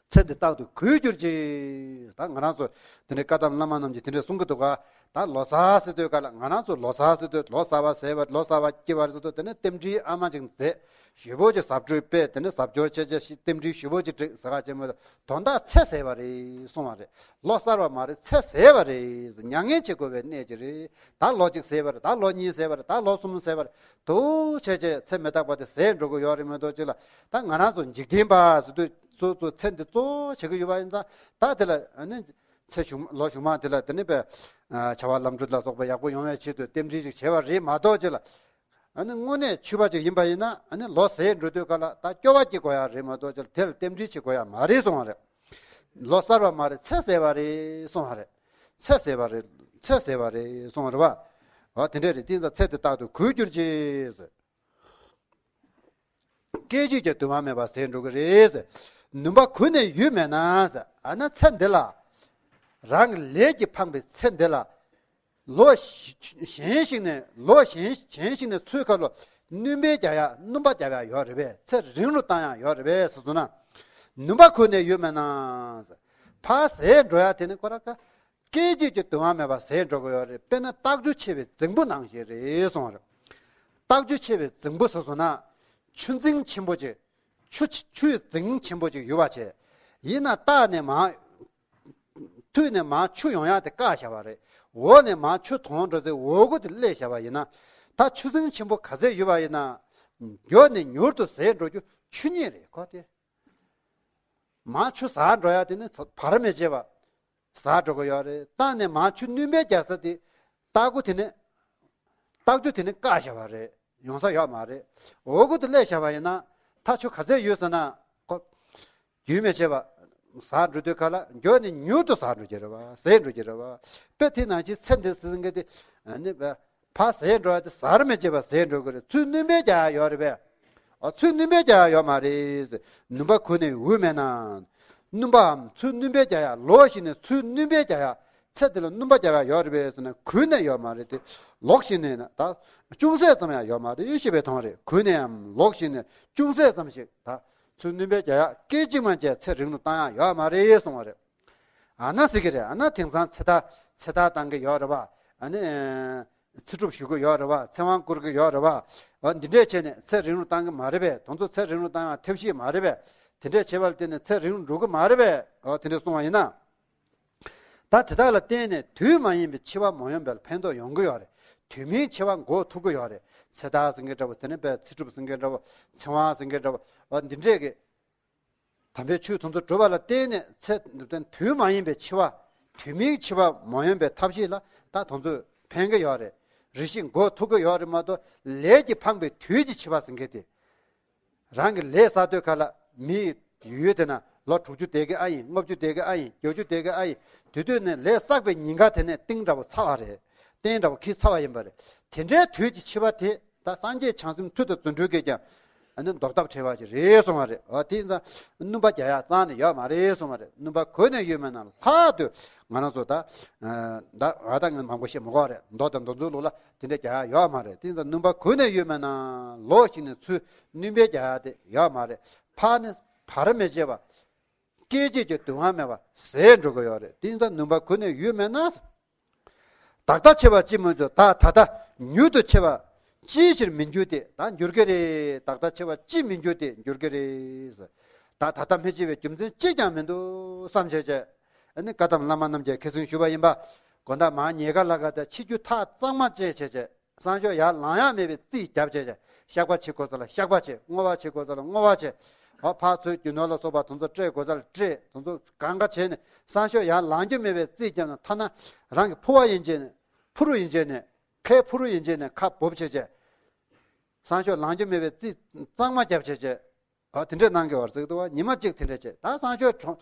ཚེ་འདི་རྟག་ཏུ་གུད་གྱུར་ཅིག་ད་ང་རང་ཚོ་དེ་འདྲའི་བཀའ་གདམས་བླ་མ་རྣམས་ཀྱིས་དེ་འདྲས་གསུང་གི་འདུག་ག་ད་ལོ་གསར་ཟེར་དུས་ག་ལ་ང་རང་ཚོ་ལོ་གསར་ཟེར་དུས་ལོ་གསར་པ་ཟེར་བ་ལོ་གསར་པ་སྐྱེ་བ་ཟེར་དུས་དེ་ནས་རྟེན་འབྲེལ་ཨ་མ་ཅིག་མཛད་ཞུ་བོ་ཅིག་གཟབ་སྤྲོས་སྤེལ་དེ་ནས་གཟབ་སྦྱོར་བྱས་བྱས་ཤིག་རྟེན་འབྲེལ་ཞུ་བོ་ཅིག་བསྒྲིགས་ཟེར་ག་བྱས་མོད་དོན་དག་ཚེ་ཟད་པ་རེད་གསུང་བ་རེད། ལོ་གསར་པ་མ་རེད། ཚེ་ཟད་པ་རེད། མྱ་ངན་བྱེད་དགོས་པའི་གནས་ཅིག་རེད། ད་ལོ་གཅིག་ཟད་པ་རེད། ད་ལོ་གཉིས་ཟད་པ་རེད། ད་ལོ་གསུམ་ཟད་པ་རེད། དུ་བྱས་བྱས་ཚེ་མི་རྟག་པ་དེ་ཟད་འགྲོ་གི་ཡོད་རེད་མ་གཏོགས་ཅིག་ལ་ད་ང་རང་ཚོ་འཇིག་རྟེན་པ་ཟེར་དུས་གཙོ་གཙོ་ཚེ་འདི་གཙོ་བོ་བྱེད་ཀྱི་ཡོད་པ་ཡིན་ཙང་ད་དེ་ལ་ཨ་ནི་ཚེ་གཞུག་ལོ་གཞུག་མ་དེ་ལ་དེ་ནི་པའི་བྱ་བ་ལམ་འགྲོ་ལ་སོགས་པ་ཡག་པོ་ཡོང་བའི་ཆེད་དུ་རྟེན་འབྲེལ་ཞིག་བྱས་པ་རེད་མ་གཏོགས་ཅིག་ལ་ཨ་ནི་དངོས་གནས་ཆོས་པ་ཅིག་ཡིན་པ་ཡིན་ན་ཨ་ནི་ལོ་ཟད་འགྲོ་དུས་ག་ལ་ད་སྐྱོ་བ་སྐྱེ་དགོས་ཡ་རེད་མ་གཏོགས་ཅིག་ལ་དེ་ལ་རྟེན་འབྲེལ་བྱེད་དགོས་ཡ་མ་རེད་གསུང་བ་རེད། ལོ་གསར་པ་མ་རེད། ཚེ་ཟད་པ་རེད་གསུང་བ་རེད། ཚེ་ཟད་པ་རེད། ཚེ་ཟད་པ་རེད་གསུང་བ་རེད་བ། འོ་དེ་འདྲས་རེད། དེ་ཡིན་ཙང་ཚེ་འདི་རྟག་ཏུ་གུད་གྱུར་ཅིག་ཟེར། སྐད་ཅིག་ཀྱང་དུས་དབང་མེད་པར་ཟད་འགྲོ་གི་རེད་ཟེར། ནུས་པ་གུད་ནས་ཡུལ་མེད་ན་ཟེར། ཨ་ན་ཚེ་འདི་ལ། རང་གི་ལས་ཀྱིས་འཕངས་པའི་ཚེ་འདི་ལ། ལོ་གཞན་ཞིག་ནས་ལོ་གཞན་གཞན་ཞིག་ནས་ཚུར་ཁ་ལོ་སྣོན་པ་རྒྱག་ཡ་སྣོན་པ་རྒྱག་ཡ་ཡོད་རེད་པས། ཚེ་རིང་རུ་བཏང་ཡ་ཡོད་རེད་པས་ཟེར་སོང་ན། ནུས་པ་གུད་ནས་ཡུལ་མེད་ན། ཕར་ཟད་འགྲོ་ཡ་དེ་ནི་ཁོ་ར་ཀ་སྐད་ཅིག་གི་དུས་དབང་མེད་པར་ཟད་འགྲོ་གི་ཡོད་རེད། དཔེར་ན་རྟགས་འཇུ་ཆེ་བའི་རྫིང་བུ་ནང་བཞིན་རེད་གསུངས་པ་རེད། རྟགས་འཇུ་ཆེ་བའི་རྫིང་བུ་ཟེར་སོང་ན། ཆུ་རྫིང་ཆེན་པོ་ཅིག་ཆུ་ཆུ་ཡི་རྫིང་ཆེན་པོ་ཅིག་ཡོད་པ་བྱས། ཡིན་ན་ལྟག་ནས་མར། མཐུད་ནས་མར་ཆུ་ཡོང་ཡག་དེ་བཀག་བཞག་པ་རེད། འོག་ནས་མར་ཆུ་དོང་འགྲོ་ཚེ་འོག་སྒོ་དེ་སླེབས་བཞག་པ་ཡིན་ན། ད་ཆུ་རྫིང་ཆེན་པོ་ག་ཚད་ཡོད་པ་ཡིན་ན། མགྱོགས་ནས་མྱུར་དུ་ཟད་འགྲོ་རྒྱུ་ཆུ་རྙེད་རེད་ཁོ་དེ། མར་ཆུ་ཟག་འགྲོ་ཡག་དེ་ནི་བར་མི་བཅད་པ། ཟག་འགྲོ་གི་ཡོད་རེད། ལྟག་ནས་མར་ཆུ་སྣོན་པ་རྒྱག་ས་དེ། རྟགས་འཇུ་དེ་ནི། རྟགས་འཇུ་དེ་ནི་བཀག་བཞག་པ་རེད། ཡོང་ས་ཡོད་མ་རེད། འོག་སྒོ་དེ་སླེབས་བཞག་པ་ཡིན་ན། ད་ཆུ་ག་ཚད་ཡོད་ཟེར་ན། ཁོ། རྒྱུན་མི་ཆད་པ། ཟག་འགྲོ་དུས་ག་ལ་མགྱོགས་ནས་མྱུར་དུ་ཟག་འགྲོ་གི་རེད་བ། ཟད་འགྲོ་གི་རེད་བ། དཔེ་དེ་ནང་བཞིན་ཚེ་འདི་ཟེར་མཁན་དེ། ཨ་ནི། ཕར་ཟད་འགྲོ་ཡ་དེ་བར་མི་བཅད་པར་ཟད་འགྲོ་གི་རེད། ཚུར་སྣོན་པ་རྒྱག་ཡ་ཡོད་རེད་པས། ཨ་ཚུར་སྣོན་པ་རྒྱག་ཡ་ཡོད་མ་རེད། ནུས་པ་གུད་ནས་ཡུལ་མེད་ན། སྣུམ་པའམ་ཚུར་སྣོན་པ་རྒྱག་ཡ་ལོག་ཞིག་ནས་ཚུར་སྣོན་པ་རྒྱག་ཡ། ཚེ་འདི་ལ་སྣུམ་པ་རྒྱག་ཡ་ཡོད་རེད་པས་ཟེར་ན་གུད་ནས་ཡོད་མ་རེད་དེ། ལོག་ཞིག་ནས་ན་ད། ཅུང་ཟད་ཙམ་ཡང་ཡོད་མ་རེད་ཞེས་པའི་དོན་རེད། གུད་ནས་ཡང་ལོག་ཞིག་ནས་ཅུང་ཟད་ཙམ་ཞིག་ད། ཚུར་སྣོན་པ་རྒྱག་ཡ་སྐད་ཅིག་མ་བྱས་ཚེ་རིང་དུ་བཏང་ཡ་ཡོད་མ་རེད་གསུངས་པ་རེད། ཨ་ན་ཟེར་གི་རེད། ཨ་ན་དེང་སང་ཚེ་ཐར་ཚེ་ཐར་བཏང་གི་ཡོད་རེད་བ། ཨ་ནི། ཚེ་སྒྲུབ་ཞུ་གི་ཡོད་རེད་བ། ཚེ་དབང་བསྐུར་གི་ཡོད་རེད་བ། འོ་འདི་འདྲས་བྱས་ནས་ཚེ་རིང་རུ་བཏང་གི་མ་རེད་པས། དེ་ཚོ་ཚེ་རིང་རུ་བཏང་ཡང་ཐབས་ཤེས་མ་རེད་པས། དེ་འདྲས་བྱས་པ་ལ་བརྟེན་ནས་ཚེ་རིང་རུ་འགྲོ་གི་མ་རེད་པས། འོ་དེ་འདྲས་གསུངས་པ་ཡིན་ན། ད་དེ་དག་ལ་བརྟེན་ནས་དུས་མ་ཡིན་པའི་འཆི་བ་མ་ཡོང་བའི་ཕན་ཐོགས་ཡོང་གི་ཡོད་རེད། དུས་མིན་འཆི་བ་འགོག་ཐུབ་ཀྱི་ཡོད་རེད། ཚེ་བདག་ཟེར་མཁན་འདྲ་བོ། དེ་ནས་པའི་ཚེ་སྒྲུབ་ཟེར་མཁན་འདྲ་བོ། ཚེ་དབང་ཟེར་མཁན་འདྲ་བོ། འོ་འདི་འདྲས་ཀྱི་དམ་པའི་ཆོས་དེ་ཚོ་སྒྲུབ་པ་ལ་བརྟེན་ནས་ཚེ་དུས་མ་ཡིན་པའི་འཆི་བ། དུས་མིན་འཆི་བ་མ་ཡོང་བའི་ཐབས་ཤེས་ལ་ད་དེ་ཚོས་ཕན་གྱི་ཡོད་རེད། རེ་ཞིག་འགོག་ཐུབ་ཀྱི་ཡོད་རེད་མ་གཏོགས། ལས་ཀྱིས་འཕངས་པའི་དུས་ཀྱི་འཆི་བ་ཟེར་མཁན་དེ། རང་གི་ལས་བསགས་དུས་ག་ལ་མི་ཡི་ཡུལ་དེ་ན་ལོ་དྲུག་ཅུ་བསྡད་ཀྱི་ཨ་ཡིན། ལྔ་བཅུ་བསྡད་ཀྱི་ཨ་ཡིན། བརྒྱད་ཅུ་བསྡད་ཀྱི་ཨ་ཡིན། དེ་དུས་ནས་ལས་བསགས་པའི་ཉེན་ཁ་དེ་ནས་གཏིང་འདྲ་བོ་ཚ་བ་རེད། གཏིང་འདྲ་བོ་འཁྱེར་ཚ་བ་ཡིན་པ་རེད། དེ་འདྲའི་དུས་ཀྱི་འཆི་བ་དེ་ད་སངས་རྒྱས་བྱང་སེམས་མཐུ་དང་རྫུ་འཕྲུལ་གྱིས་ཀྱང་ཨ་ནི་ཟློག་ཐབས་བྲལ་བ་ཞིག་རེད་གསུང་བ་རེད། འོ་དེ་ཡིན་ཙང་སྣུམ་པ་རྒྱག་ཡག་རྩ་ནས་ཡོད་མ་རེད་གསུང་བ་རེད། སྣུམ་པ་གོས་ནས་གཡོས་མེད་ན་ལྷག་ཏུ་ང་རང་ཚོ་ད་ད་ང་ད་ངས་མང་པོ་བཤད་མི་དགོས་རེད། མདོ་དང་མདོ་མཛོད་ལུགས་ལ་དེ་འདྲ་རྒྱག་ཡག་ཡོད་མ་རེད། དེ་ཡིན་ཙང་སྣུམ་པ་གོས་ནས་གཡོས་མེད་ན་ལོག་ཤིག་ནས་ཚུར་སྣུམ་པས་རྒྱག་ཡག་དེ་ཡོད་མ་རེད། ཕར་ནི་བར་མི་བྱེད་པ། སྐད་ཅིག་ཀྱང་སྡུག་བསྔལ་མེད་པ་ཟད་འགྲོ་གི་ཡོད་རེད། དེ་ཡིན་ཙང་སྣུམ་པ་གོས་ནས་གཡོས་མེད་ན། བདག་ལྟ་འཆི་བ་ཅིས་མི་འགྱུར། བདག་ད་ལྟ་མྱུར་དུ་འཆི་བ་ཅིའི་ཕྱིར་མི་འགྱུར་ཏེ། ད་འགྱུར་གྱི་རེད། བདག་ལྟ་འཆི་བ་ཅིས་མི་འགྱུར་ཏེ། འགྱུར་གྱི་རེད། བདག་ད་ལྟ་མི་འཆི་བའི་རྒྱུ་མཚན་གཅིག་ཀྱང་མི་འདུག་བསམ་བྱས་བྱས། ཨ་ནི་བཀའ་གདམས་བླ་མ་རྣམས་ཀྱིས་ཁ་སང་ཞུས་པ་ཡིན་པ། དགོང་དག་མར་ཉལ་ཁ་ལ་ག་དེ་འཆི་རྒྱུ་ཐག་གཙང་མ་བཅད་བྱས་བྱས། སང་ཞོགས་ཡར་ལངས་ཡག་མེད་པའི་རྩིས་རྒྱབ་བྱས་བྱས། བཤགས་པ་བྱེད་དགོས་ས་ལ་བཤགས་པ་བྱེད། བསྔོ་བ་བྱེད་དགོས་ས་ལ་བསྔོ་བ་བྱེད། འོ་ཕར་ཚུར་རྒྱུ་ནོར་ལ་སོགས་པ་དེ་ཚོ་སྤྲད་དགོས་ས་ལ་སྤྲད། དེ་ཚོ་གང་ག་བྱས་ནས་སང་ཞོགས་ཡར་ལངས་རྒྱུ་མེད་པའི་རྩིས་རྒྱབ་ན། ཐ་ན་རང་གི་ཕོ་བ་ཡིན་བྱས་ནས་ཕུ་རུ་ཡིན་བྱས་ནས་ཁའི་ཕུ་རུ་ཡིན་བྱས་ནས་ཁ་སྦུབ་བྱས་བྱས། སང་ཞོགས་ལངས་རྒྱུ་མེད་པའི་རྩིས་གཙང་མ་རྒྱབ་བྱས་བྱས། ཨ་དེ་འདྲས་གནང་གི་ཡོད་རེད་ཟེར་གི་འདུག་བ། ཉི་མ་གཅིག་དེ་འདྲས་བྱས། ད་སང་ཞོགས་གྲོངས་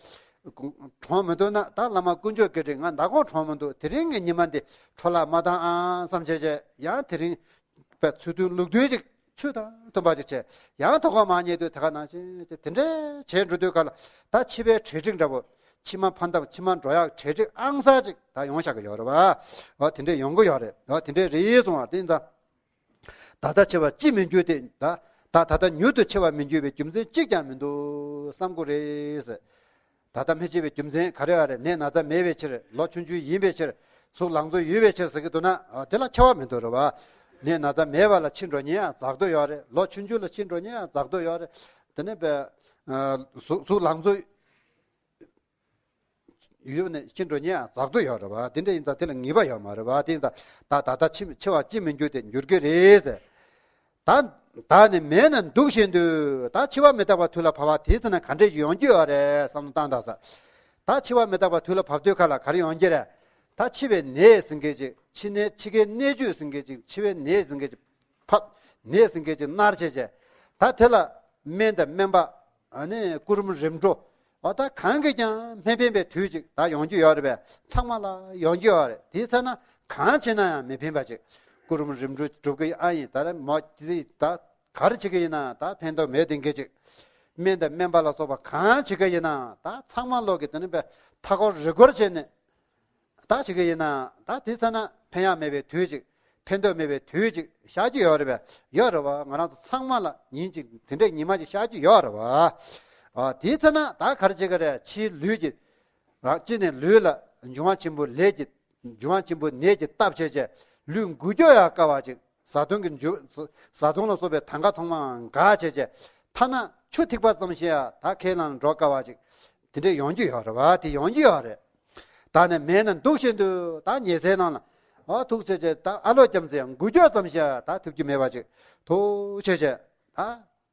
གྲོངས་མི་འདུག་ན། ད་བླ་མ་དཀོན་མཆོག་གི་རིང་ང་མདང་དགོང་གྲོངས་མི་འདུག་དེ་རིང་གི་ཉི་མ་འདི་འཕྲོ་བརླག་མ་བཏང་ཨང་བསམ་བྱས་བྱས། ཡང་དེ་རིང་པའི་ཚུལ་མཐུན་ལུགས་མཐུན་ཅིག་ཆོས་དང་མཐུན་པ་ཅིག་བྱས། ཡང་དོ་དགོང་མར་ཉལ་དུས་དེ་ག་ནང་བཞིན་བྱས། དེ་འདྲས་བྱས་འགྲོ་དུས་ག་ལ་ད་འཆི་བའི་གྲ་སྒྲིག་འདྲ་བོ། ཕྱི་མ་ཕན་ཐབས་ཕྱི་མ་འགྲོ་ཡག་གྲ་སྒྲིག་ཨང་གསར་ཅིག་ད་ཡོང་བཞག་གི་ཡོད་རེད་བ། འོ་དེ་འདྲས་ཡོང་གི་ཡོད་རེད། འོ་དེ་འདྲས་རེད་གསུང་བ་དེ་ཡིན་ཙང་། ད་ལྟ་འཆི་བ་ཅིས་མི་འགྱུར་ཏེ། ད་ད་ད་ལྟ་མྱུར་དུ་འཆི་བ་མི་འགྱུར་བའི་རྒྱུ་མཚན་གཅིག་ཀྱང་མི་འདུག་བསམ་དགོས་རེད་ཟེར། ད་ལྟ་མི་འཆི་བའི་རྒྱུ་མཚན་ག་རེ་ཡོད་རེད། ནད་ན་ཚ་མེད་པའི་ཕྱིར། ལོ་ཆུང་ཆུང་ཡིན་པའི་ཕྱིར། གཟུགས་ལང་ཚོ་ཡོད་པའི་ཕྱིར་ཟེར་གྱི་འདུག་ན། ཨ་དེ་ལ་ཁྱབ་པ་མི་འདུག་རེད་བ། ནད་ན་ཚ་མེད་པ་ལ་འཆི་འགྲོ་ཉེན་ཡང་འཛག་འདོད་ཡོད་རེད། ལོ་ཆུང་ཆུང་ལ་འཆི་འགྲོ་ཉེན་ཡང་འཛག་འདོད་ཡོད་རེད། དེ་ནས་པའི་ཨ་གཟུགས་གཟུགས་ལང་ཚོ་ཡོད་ནས་འཆི་འགྲོ་ཉེན་ཡང་འཛག་འདོད་ཡོད་རེད་བ། དེ་འདྲ་ཡིན་ཙང་དེ་ལ་ངེས་པ་ཡོད་མ་རེད་བ། དེ་ཡིན་ཙང་ད་ད་ལྟ་འཆི་འཆི་བ་ཅིས་མི་འགྱུར་ཏེ། འགྱུར་གྱི་རེད་ཟེར། ད་བདག་ནི་མེད་ན་འདུག་བཞིན་དུ། ད་འཆི་བ་མི་རྟག་པ་དུས་ལ་བབ་པ་དེའི་ཚེ་ན་ག་འདྲས་ཡོང་རྒྱུ་ཡོད་རེད་བསམ་བློ་བཏང་དང་ཟེར། ད་འཆི་བ་མི་རྟག་པ་དུས་ལ་བབ་དུས་ག་ལ་ག་རེ་ཡོང་རྒྱུ་རེད། ད་འཆི་བའི་ནད་ཟེར་མཁན་ཅིག་འཆི་ནད། འཆི་ཁའི་གནད་གཅོད་ཟེར་མཁན་ཅིག་འཆི་བའི་ནད་ཟེར་མཁན་ཅིག་ཕབ། ནད་ཟེར་མཁན་ཅིག་མནར་བྱས་བྱས། ད་དེ་ལ་སྨན་དང་སྨན་པ། ཨ་ནི་སྐུ་རུམ་རིམ་གྲོ། འོ་ད་གང་གིས་ཀྱང་མི་ཕན་པའི་དུས་ཅིག་ད་ཡོང་རྒྱུ་ཡོད་རེད་པས། ཚང་མ་ལ་ཡོང་རྒྱུ་ཡོད་རེད། དེའི་ཚེ་ན་གང་བྱས་ན་ཡང་མི་ཕན་པ་ཅིག་སྐུ་རུམ་རིམ་གྲོ་སྒྲུབ་ཀྱི་ཨ་ཡིན། ད་རེ་མོ་དེ་ད་ག་རེ་བྱེད་ཀྱི་ཡིན་ན་ད་ཕན་ཐོགས་མེད་དེ་འགའ་ཅིག་སྨན་དང་སྨན་པ་ལ་སོགས་པ་གང་བྱེད་ཀྱི་ཡིན་ན་ད་ཚང་མ་ལོག་གི་དེ་ནི་པས་མཐའ་འཁོར་རི་སྐོར་བྱས་ནས། ད་བྱེད་ཀྱི་ཡིན་ན་ད་དེ་ཚ་ན་ཕན་ཡག་མེད་པའི་དུས་ཅིག་ཕན་ཐོགས་མེད་པའི་དུས་ཅིག་ཤར་རྒྱུ་ཡོད་རེད་པས། ཡོད་རེད་བ། ང་རང་ཚོ་ཚང་མ་ལ་ཉིན་གཅིག་དེ་འདྲའི་ཉི་མ་ཅིག་ཤར་རྒྱུ་ཡོད་རེད་བ། ཨ་དེ་ཚ་ན་ད་ག་རེ་བྱེད་ཀྱི་རེད། ཕྱིའི་ལུས་ཀྱི་རང་གཅིག་ནས་ལུས་ལ་འབྱུང་བ་ཆེན་པོའི་ལས་ཀྱི་འབྱུང་བ་ཆེན་པོའི་ནད་ཀྱིས་བཏབ་བྱས་བྱས་ལུས་འགུལ་སྐྱོད་ཡག་དཀའ་བ་ཅིག་བཟའ་བཏུང་གི་འཇུ། བཟའ་བཏུང་ལ་སོགས་པའི་དང་ག་ཚང་མའང་འགག་བྱས་བྱས། ཐ་ན་ཆུ་ཐིགས་པ་ཙམ་ཞིག་ཡང་ད་ཁས་བླངས་འགྲོ་དཀའ་བ་ཅིག་དེ་འདྲས་ཡོང་རྒྱུ་ཡོད་རེད་བ། དེ་ཡོང་རྒྱུ་ཡོད་རེད། ད་ནི་མེད་ན་འདུག་བཞིན་དུ་ད་ཉལ་སའི་ནང་ལ་ཨ་ཐུག་བྱས་བྱས་ད་ཨ་ལོ་རྒྱབ་ཚེ་འགུལ་སྐྱོད་ཙམ་ཞིག་ད་ཐུབ་རྒྱུ་མེད་པ་ཅིག་ཐུག་བྱས་བྱས་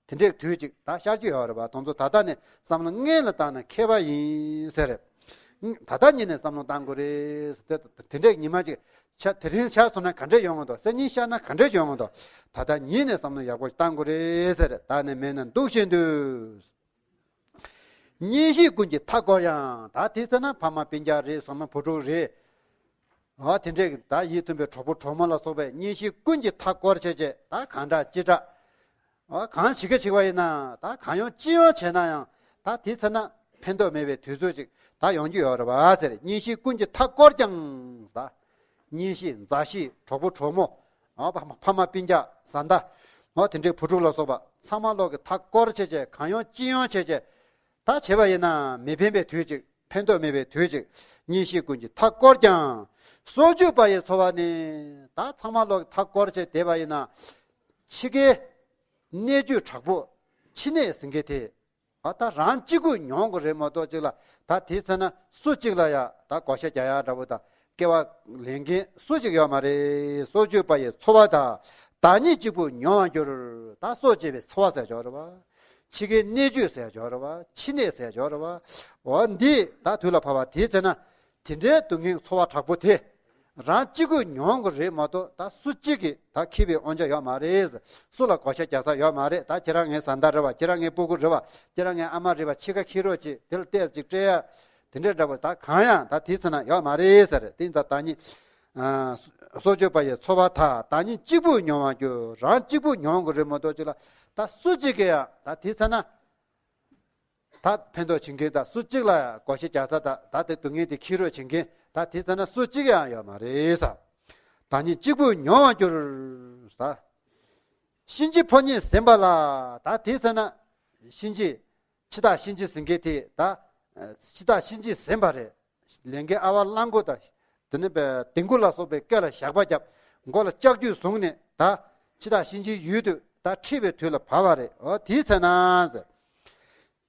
ད། དེ་འདྲའི་དུས་ཅིག་ད་ཤར་རྒྱུ་ཡོད་རེད་བ། དེ་ཚོ་ད་ལྟ་ནས་བསམ་བློ་སྔོན་ལ་བཏང་ན་མཁས་པ་ཡིན་ཟེར། ད་ལྟ་ཉིད་ནས་བསམ་བློ་བཏང་དགོས་རེད་ཟེར། དེ་དེ་འདྲའི་ཉི་མ་ཅིག་ཆ་དེ་རིང་ཆ་སོང་ན་ག་འདྲས་ཡོང་གི་འདུག་སང་ཉིན་ཤར་ན་ག་འདྲས་ཡོང་གི་འདུག་ད་ལྟ་ཉིད་ནས་བསམ་བློ་ཡག་པོ་བཏང་དགོས་རེད་ཟེར། བདག་ནི་མེད་ན་འདུག་བཞིན་དུ། གཉེན་བཤེས་ཀུན་གྱིས་མཐའ་བསྐོར་ཡང་། ད་དེ་ཚེ་ན་ཕ་མ་སྤུན་ཀྱག་རེད། བཟའ་མ་བུ་ཕྲུག་རེད། འོ་དེ་འདྲས་ད་ཡིད་མཐུན་པའི་གྲོགས་པོ་གྲོགས་མོ་ལ་སོགས་པའི་གཉེན་བཤེས་ཀུན་གྱིས་མཐའ་བསྐོར་བྱས་བྱས་ད་གང་དྲག་ཅི་དྲག་འོ་གང་བྱེད་ཀྱི་བྱེད་པ་ཡིན་ན། ད་གང་ཡོང་ཅི་ཡོང་བྱས་ན་ཡང་ད་དེ་ཚེ་ན་ཕན་ཐོགས་མེད་པའི་དུས་ཚོད་ཅིག་ད་ཡོང་རྒྱུ་ཡོད་རེད་བ་ཟེར། གཉེན་བཤེས་ཀུན་གྱིས་མཐའ་བསྐོར་ཀྱང་། ད་གཉེན་བཤེས་མཛའ་བཤེས་གྲོགས་པོ་གྲོགས་མོ། འོ་ཕ་མ་ཕ་མ་སྤུན་ཀྱག་བཟའ་ཟླ། འོ་དེ་འདྲའི་བུ་ཕྲུག་ལ་སོགས་པ་ཚང་མ་ལོག་གི་མཐའ་བསྐོར་བྱས་བྱས་གང་ཡོང་ཅི་ཡོང་བྱས་བྱས། ད་བྱས་པ་ཡིན་ན་མི་ཕན་པའི་དུས་ཅིག་ཕན་ཐོགས་མེད་པའི་དུས་ཅིག་གཉེན་བཤེས་ཀུན་གྱིས་མཐའ་བསྐོར་ཀྱང་། སྲོག་གཅོད་པ་ཡི་འཚོ་བ་ནི། ད་ཚང་མ་ལོག་མཐའ་བསྐོར་བྱས་བསྡད་པ་ཡིན་ན། འཆི་ཁའི་གནད་གཅོད་དྲག་པོ། འཆི་ནད་ཟེར་མཁན་དེ། ཨ་ད་རང་གཅིག་པུ་མྱོང་དགོས་རེད་མ་གཏོགས་གཅིག་ལ། ད་དེའི་ཚེ་ན་སུ་གཅིག་ལ་ཡ་ད་བགོ་བཤའ་རྒྱག་ཡ་འདྲ་པོ་དང་སྐལ་བ་ལེན་མཁན་སུ་གཅིག་ཡོད་མ་རེད། སྲོག་གཅོད་པ་ཡི་འཚོ་བ་དང་། བདག་ཉིད་གཅིག་པུ་མྱོང་བར་འགྱུར། ད་སྲོག་གཅོད་པའི་འཚོ་བ་ཟེར་ཡ་ཅིག་ཡོད་རེད་བ། འཆི་ཁའི་གནད་གཅོད་ཟེར་ཡ་ཅིག་ཡོད་རེད་བ། འཆི་ནད་ཟེར་ཡ་ཅིག་ཡོད་རེད་བ། འོ་འདི་ད་དུས་ལ་བབ་པ་དེའི་ཚེ་ན། དེ་འདྲའི་སྡུག་བསྔལ་འཚོ་བ་དྲག་པོ་དེ། རང་གཅིག་པུ་མྱོང་དགོས་རེད་མ་གཏོགས་ད་སུ་གཅིག་གིས་ད་འཁྱེར་བའི་དབང་ཆ་ཡོད་མ་རེད། སུ་ལ་བགོ་བཤའ་རྒྱག་ས་ཡོད་མ་རེད། ད་ཁྱེད་རང་ངའི་བཟའ་ཟླ་རེད་བ། ཁྱེད་རང་ངའི་སྤུ་གུ་རེད་བ། ཁྱེད་རང་ངའི་ཨ་མ་རེད་བ། འཆི་ཁ་འཁྱེར་རོགས་བྱེད། དེ་ལ་ལྟས་ཅིག་སྤྲད་ཡ། དེ་འདྲ་འདྲ་པོ་ད་གང་ཡང་ད་དེའི་ཚེ་ན་ཡོད་མ་རེད་ཟེར། དེ་ད་བདག་ཉིད། ཨ། སྲོག་གཅོད་པ་ཡི་འཚོ་བ་དག། བདག་ཉིད་གཅིག་པུ་མྱོང་བར་འགྱུར། རང་གཅིག་པུ་མྱོང་དགོས་རེད་མ་གཏོགས་གཅིག་ལ། ད་སུ་གཅིག་གིས་ཡང་ད་དེའི་ཚེ་ན། ད་ཕན་ཐོགས་བྱེད་མཁན་དང་སུ་གཅིག་ལ་བགོ་བཤའ་རྒྱག་ས་དང་ད་དེ་སྡུག་བསྔལ་དེ་འཁྱེར་རོགས་བྱེད་མཁན་ད་དེའི་ཚེ་ན་སུ་གཅིག་ཡང་ཡོད་མ་རེད་ཟེར། བདག་ཉིད་གཅིག་པུ་མྱོང་བར་འགྱུར་ཟེར། གཤིན་རྗེ་ཕོ་ཉས་ཟིན་པ་ལ། ད་དེའི་ཚེ་ན་གཤིན་རྗེ། འཆི་བདག་གཤིན་རྗེ་ཟེར་མཁན་དེ་ད། འཆི་བདག་གཤིན་རྗེ་ཟིན་པ་རེད། ལས་མགོན་ཨ་ཝ་གླང་མགོ་དང་། དེ་ནས་པའི་ལྡིང་གུ་ལ་སོགས་པའི་སྐེ་ལ་ཞགས་པ་བརྒྱབ། མགོ་ལ་ལྕགས་ཀྱུ་བཟུང་ནས་ད། འཆི་བདག་གཤིན་རྗེའི་ཡུལ་དུ་ད་ཁྲིད་པའི་དུས་ལ་བབ་པ་རེད། འོ་དེའི་ཚེ་ན་ཟེར།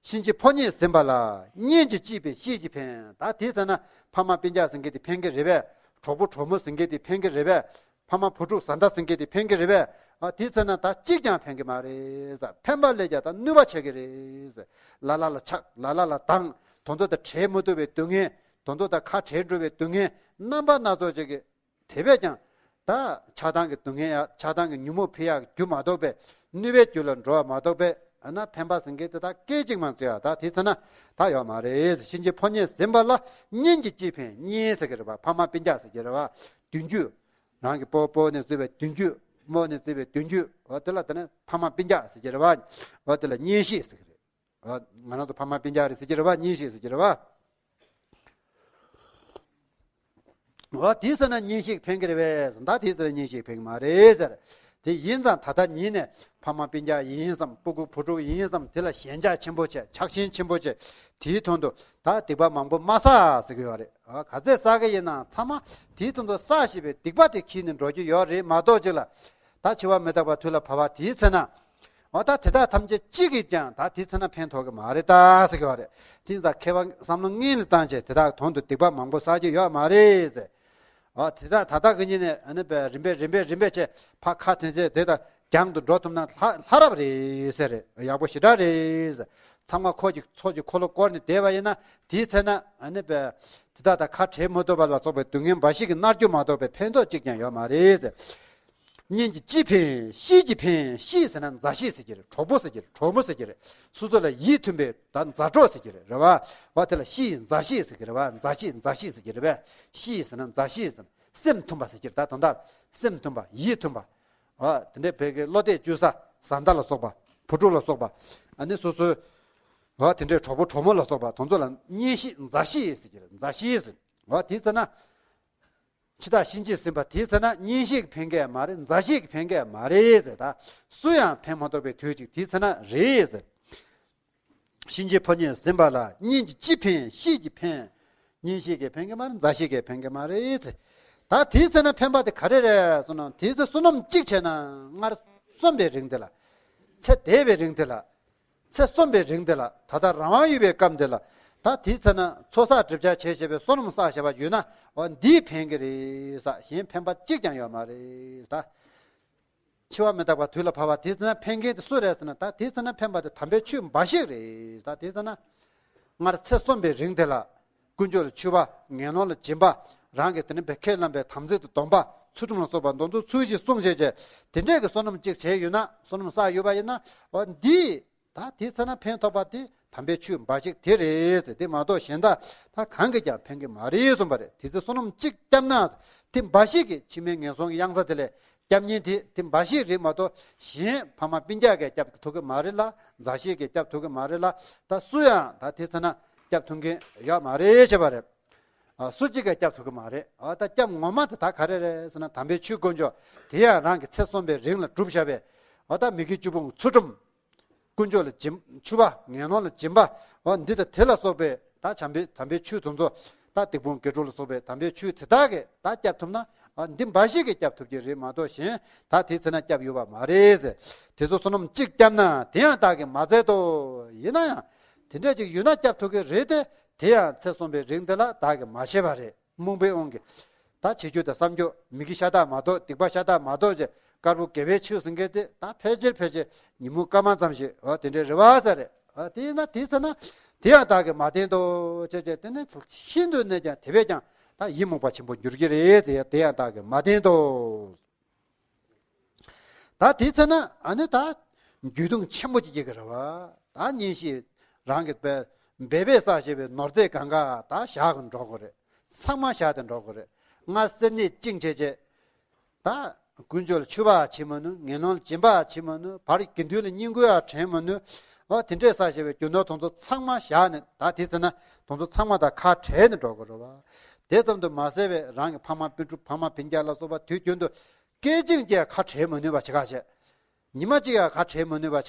གཤིན་རྗེ་ཕོ་ཉས་ཟིན་པ་ལ། གཉེན་གྱིས་ཅི་ཕན་བཤེས་ཀྱིས་ཕན། ད་དེའི་ཚེ་ན་ཕ་མ་སྤུན་ཀྱག་ཟེར་མཁན་དེ་ཕན་གྱི་རེད་པས། གྲོགས་པོ་གྲོགས་མོ་ཟེར་མཁན་དེ་ཕན་གྱི་རེད་པས། ཕ་མ་བུ་ཕྲུག་བཟའ་ཟླ་ཟེར་མཁན་དེ་ཕན་གྱི་རེད་པས། ཨ་དེའི་ཚེ་ན་ད་གཅིག་ཀྱང་ཕན་གྱི་མ་རེད་ཟེར། ཕན་པ་ལས་ཀྱང་ད་གནོད་པ་བྱེད་ཀྱི་རེད་ཟེར། ལ་ལ་ལ་ཆགས། ལ་ལ་ལ་སྡང་། དོན་དུ་ད་བྲལ་མི་ཐུབ་པའི་སྡུག་བསྔལ། དོན་དུ་ད་ཁ་བྲལ་འགྲོ་བའི་སྡུག་བསྔལ་རྣམ་པ་སྣ་ཚོགས་ཅིག་གི། དེ་བས་ཀྱང་། ད་ཆགས་སྡང་གི་སྡུག་བསྔལ་ཡང་ཆགས་སྡང་གི་ཉོན་མོངས་འཕེལ་ཡག་རྒྱུ་མ་གཏོགས་པའི་གནོད་པའི་རྒྱུ་ལ་འགྲོ་བ་མ་གཏོགས་པའི། ཨ་ན་ཕན་པ་ཟེར་མཁན་དེ་དག་སྐད་ཅིག་མ་བརྩི་བ་ད་དེ་ཚེ་ན་ད་ཡོད་མ་རེད། གཤིན་རྗེ་ཕོ་ཉས་ཟིན་པ་ལ། གཉེན་གྱིས་ཅི་ཕན། གཉེན་ཟེར་གྱི་རེད་བ། ཕ་མ་སྤུན་ཀྱག་ཟེར་གྱི་རེད་བ། མདུན་རྒྱུད། རང་གི་སྤོ་སྤོ་ནས་བརྩི་བའི་མདུན་རྒྱུད། རྨོ་ནས་བརྩི་བའི་མདུན་རྒྱུད། འོ་དེ་ལ་དེ་ནི་ཕ་མ་སྤུན་ཀྱག་ཟེར་གྱི་རེད་བ། འོ་དེ་ལ་གཉེན་བཤེས་ཟེར་གྱི་རེད། ང་རང་ཚོ་ཕ་མ་སྤུན་ཀྱག་རེད་ཟེར་གྱི་རེད་བ། གཉེན་བཤེས་ཟེར་གྱི་རེད་བ། འོ་དེའི་ཚེ་ན་གཉེན་བཤེས་ཕན་གྱི་རེད་པས། ད་དེའི་ཚེ་ན་གཉེན་བཤེས་ཕན་གྱི་མ་རེད་ཟེར། དེ་ཡིན་ཙང་ད་ལྟ་ཉིད་ནས་ཕ་མ་སྤུན་ཀྱག་ཡིན་བསམ། སྤུ་གུ་བུ་ཕྲུག་ཡིན་བསམ། དེ་ལ་ཞེན་ཆགས་ཆེན་པོ་བྱས། ཆགས་ཞེན་ཆེན་པོ་བྱས། དེའི་དོན་དུ་ད་སྡིག་པ་མང་པོ་མ་བསགས་ཟེར་གྱི་ཡོད་རེད། ག་ཚད་བསགས་ཀྱི་ཡིན་ནའང་ཚང་མ་དེའི་དོན་དུ་བསགས་ཞེས་པའི་སྡིག་པ་དེ་འཁྱེར་ནས་འགྲོ་རྒྱུ་ཡོད་རེད་མ་གཏོགས་གཅིག་ལ། ད་འཆི་བ་མི་རྟག་པ་དུས་ལ་བབ་པ་དེའི་ཚེ་ན། འོ་ད་དེ་དག་ཐམས་ཅད་གཅིག་གིས་ཀྱང་ད་དེའི་ཚེ་ན་ཕན་ཐོགས་ཀྱི་མ་རེད་ད་ཟེར་གྱི་བ་རེད། དེ་ཙང་མཁས་པ་བསམ་བློ་སྔོན་ནས་བཏང་བྱས་དེ་དག་དོན་དུ་སྡིག་པ་མང་པོ་བསགས་རྒྱུ་ཡོད་མ་རེད་ཟེར། འོ་དེ་དག་ད་ལྟ་གི་ཉིན་ནས་ཨ་ནི་པའི་རིམ་པས་རིམ་པས་རིམ་པས་བྱས་ཕ་ཁ་དན་ཚེ་དེ་དག་རྒྱང་དུ་འགྲོ་ཐུབ་ན་ལྷ་ལྷ་རབ་རེད་ཟེར། ཡག་པོ་ཞེ་དྲག་རེད་ཟེར། ཚང་མ་འཁོར་གྱི་ཚོགས་ཀྱི་འཁོར་ལོ་བསྐོར་ནས་བསྡད་པ་ཡིན་ན་དེའི་ཚེ་ན་ཨ་ནི་པའི་དེ་དག་དང་ཁ་བྲལ་མ་ཐུབ་པ་ལ་སོགས་པའི་སྡུག་བསྔལ་འབའ་ཞིག་གིས་མནར་རྒྱུ་མ་གཏོགས་པའི་ཕན་ཐོགས་གཅིག་ཀྱང་ཡོད་མ་རེད་ཟེར། གཉེན་གྱིས་ཅི་ཕན། བཤེས་ཀྱིས་ཕན། བཤེས་ཟེར་ན་མཛའ་བཤེས་ཟེར་གྱི་རེད། གྲོགས་པོ་ཟེར་གྱི་རེད། གྲོགས་མོ་ཟེར་གྱི་རེད། སོ་སོ་ལ་ཡིད་མཐུན་པའི་ད་མཛའ་གྲོགས་ཟེར་གྱི་རེད། རེད་བ། བ་དེ་ལ་བཤེས་མཛའ་བཤེས་ཟེར་གྱི་རེད་བ། མཛའ་བཤེས་མཛའ་བཤེས་ཟེར་གྱི་རེད་བ། བཤེས་ཟེར་ན་མཛའ་བཤེས་ཟེར་ན་སེམས་མཐུན་པ་ཟེར་གྱི་རེད། ད་དོན་དག་སེམས་མཐུན་པ། ཡིད་མཐུན་པ། བ་དེ་འདྲའི་བོད་ཀྱི་བློ་གཏད་བཅོལ་ས་བཟའ་ཟླ་ལ་སོགས་པ། བུ་ཕྲུག་ལ་སོགས་པ། ཨ་ནི་སོ་སོའི་བ་དེ་འདྲའི་གྲོགས་པོ་གྲོགས་མོ་ལ་སོགས་པ་དེ་ཚོ་ལ་གཉེན་བཤེས་མཛའ་བཤེས་ཟེར་གྱི་རེད། མཛའ་བཤེས་ཟེར། བ་དེ་ཚོ་ན། འཆི་བདག་གཤིན་རྗེ་ཟིན་པ་དེའི་ཚེ་ན་གཉེན་བཤེས་ཀྱིས་ཕན་གྱི་མ་རེད། མཛའ་བཤེས་ཀྱིས་ཕན་གྱི་མ་རེད་ཟེར། ད་སུ་ཡང་ཕན་མ་ཐོགས་པའི་དུས་གཅིག་དེའི་ཚེ་ན་རེད་ཟེར། གཤིན་རྗེ་ཕོ་ཉས་ཟིན་པ་ལ། གཉེན་གྱིས་ཅི་ཕན། བཤེས་ཀྱིས་ཕན། གཉེན་བཤེས་ཀྱིས་ཕན་གྱི་མ་རེད། མཛའ་བཤེས་ཀྱིས་ཕན་གྱི་མ་རེད་ཟེར། ད་དེའི་ཚེ་ན་ཕན་པ་དེ་ག་རེ་རེད་ཟེར་ན། དེའི་ཚེ་བསོད་ནམས་གཅིག་བྱས་ན་སྔར་གསོན་པའི་རིང་དེ་ལ། ཚེ་འདས་པའི་རིང་དེ་ལ། ཚེ་གསོན་པའི་རིང་དེ་ལ། ད་ལྟ་རང་དབང་ཡོད་པའི་སྐབས་འདི་ལ། ད་དེའི་ཚེ་ན་ཚོགས་བསགས་སྒྲིབ་སྦྱང་བྱས་བྱས་པའི་བསོད་ནམས་བསགས་བྱས་པ་ཡོད་ན། འོ་འདིས་ཕན་གྱི་རེད་ཟེར། གཞན་ཕན་པ་གཅིག་ཀྱང་ཡོད་མ་རེད་ད། འཆི་བ་མི་རྟག་པ་དུས་ལ་བབ་པ་དེའི་ཚེ་ན་ཕན་མཁན་དེ་སུ་རེད་ཟེར་ན། ད་དེའི་ཚེ་ན་ཕན་པ་དེ་དམ་པའི་ཆོས་འབའ་ཞིག་རེད། ད་དེའི་ཚེ་ན་སྔར་ཚེ་གསོན་པའི་རིང་དེ་ལ། ཀུན་སྤྱོད་ལ་འཆུས་པ། ངན་སློང་ལ་སྦྱིན་པ། རང་གི་དེ་ནི་བེ་ཁས་བླངས་པའི་དམ་ཚིག་ཏུ་སྡོམ་པ། ཚུལ་ཁྲིམས་ལ་སོགས་པ་མདོ་འཛིན་ཚུལ་བཞིན་བསྲུང་བྱས་བྱས། དེ་འདྲས་ཀྱི་བསོད་ནམས་གཅིག་བྱས་ཡོད་ན། བསོད་ནམས་བསགས་ཡོད་པ་ཡིན་ན། འོ་འདི་ད་དེའི་ཚེ་ན་ཕན་ཐོགས་པ་དེ་དམ་པའི་ཆོས་འབའ་ཞིག་དེ་རེད་ཟེར། དེ་མ་གཏོགས་གཞན་དག་ད་གང་གིས་ཀྱང་ཕན་གྱི་མ་རེད་གསུངས་པ་རེད། དེ་ཚེ་བསོད་ནམས་གཅིག་བསྐྱབས་ན། དེ་འབའ་ཞིག་གིས་འཆི་མེད་ངན་སོང་གི་གཡང་ས་དེ་ལས་སྐྱབས་མཁན་དེ་དེ་འབའ་ཞིག་རེད་མ་གཏོགས། གཞན་ཕ་མ་སྤུན་ཀྱག་གིས་སྐྱབས་ཐུབ་ཀྱི་མ་རེད་ལ། མཛའ་བཤེས་ཀྱིས་སྐྱབས་ཐུབ་ཀྱི་མ་རེད་ལ། ད་སུ་ཡང་ད་དེ་ཚེ་ན་སྐྱབས་ཐུབ་མཁན་ཡོད་མ་རེད་ཅེས་པ་རེད། ཨ། སུ་གཅིག་གིས་སྐྱབས་ཐུབ་ཀྱི་མ་རེད། ཨ། ད་སྐྱབས་ངོ་མ་དེ་ད་ག་རེ་རེད་ཟེར་ན། དམ་པའི་ཆོས་དཀོན་མཆོག་དེ་ཡང་རང་གི་ཚེ་གསོན་པའི་རིང་ལ་བསྒྲུབས་བཞག་པའི། ཨ། ད་མི་དགེ་བཅུ་སྤོང་ཚུལ་ཁྲིམས། ཀུན་སྤྱོད་ལ་སྦྱིན། འཆུས་པ། ངན་སློང་ལ་སྦྱིན་པ། འོ་འདི་དང་དེ་ལ་སོགས་པའི་ད་བྱམས་པའི་དམ་པའི་ཆོས་དེ་ཚོ་ ད་སྡིག་སྤོང་དགེ་སྒྲུབ་ལ་སོགས་པའི་དམ་པའི་ཆོས་དེ་དག་གིས་ད་བསྐྱབ་ཐུབ་ན། ཨ། འདི་འབའ་ཞིག་གིས་བསྐྱབ་ཐུབ་ཀྱི་རེད་མ་གཏོགས་གཞན་ད་དེའི་ཚེ་ན་བསྐྱབ་ཡོད་པ་མ་རེད་ཟེར། དེ་ཚོ་བསོད་ནམས་གཅིག་བསྐྱབས་ན་དེ་ཡང་བདག་གིས་མ་འཚལ་ཏོ། ཡིན་ན་ཡང་དེ་འདྲ་ཅིག་ཡོད་ན་བསྐྱབ་ཐུབ་ཀྱི་རེད་དེ། དེ་ཡང་ཚེ་བསོད་པའི་རིང་དེ་ལ་བདག་གིས་མ་བྱས་པ་རེད། རྨོངས་པའི་དབང་གིས། ད་བྱེད་རྒྱུ་དང་བསམ་རྒྱུ་མི་དགེ་ཤ་སྟག་མ་གཏོགས། སྡིག་པ་ཤ་སྟག་མ་གཏོགས་ཅེས། དཀར་པོ་དགེ་བའི་ཆོས་ཟེར་མཁན་དེ་ད་ཕལ་ཆེར་ཕལ་ཆེར་ཉིན་མོ་སྐར་མ་ཙམ་ཞིག་འོ་དེ་འདྲའི་རེ་བ་ཟེར་རེད། འོ་དེ་ཡིན་ན་དེའི་ཚེ་ན་དེ་ཡང་བདག་གིས་མ་བསྟེན་ཏོ་ཅེས་བྱས། དེ་ནི་ཤིན་ཏུ་ནས་ཀྱང་དེ་བས་ཀྱང་ད་ཡི་མུག་པ་ཆེན་པོ་འགྱུར་གྱི་རེད། དེ་དེ་ཡང་བདག་གིས་མ་བསྟེན་ཏོ། ད་དེའི་ཚེ་ན་ཨ་ནི་ད་འགྱོད་གདུང་ཆེན་པོ་ཅིག་སྐྱེ་གི་རེད་བ། ད་ཉིན་ཞིག་རང་གི་སྦས་སྦས་པས་བསགས་བཞག་པའི་ནོར་རྫས་གང་ག་ད་བཞག་གི་འགྲོ་གི་རེད། ཚང་མ་བཞག་སྟེ་འགྲོ་གི་རེད། སྔར་སེར་སྣས་བཅིངས་བྱས་བྱས། ད་དཀོན་མཆོག་ལ་མཆོད་པ་བྱེད་མ་ནུས། ངན་སློང་ལ་སྦྱིན་པ་བྱེད་མ་ནུས། བར་དགེ་འདུན་ལ་བསྙེན་བཀུར་ཡང་དྲན་མ་ནུས། འོ་དེ་འདྲས་བསགས་བཞག་པའི་རྒྱུ་ནོར་དེ་ཚོ་ཚང་མ་བཞག་ནས། ད་དེ་ཚེ་ན་དེ་ཚོ་ཚང་མ་ད་ཁ་བྲལ་ནས་འགྲོ་གི་རེད་བ། དེ་ཙམ་དུ་མ་ཟད་པའི་རང་གི་ཕ་མ་སྤུན་གྲོགས་ཕ་མ་སྤུན་ཀྱག་ལ་སོགས་པ་དུས་རྒྱུན་དུ་སྐད་ཅིག་ཀྱང་ཁ་བྲལ་མ་ནུས་པ་བྱེད་ག་བྱས། ཉི་མ་གཅིག་ཡང་ཁ་བྲལ་མ་ནུས་པ་བྱེད།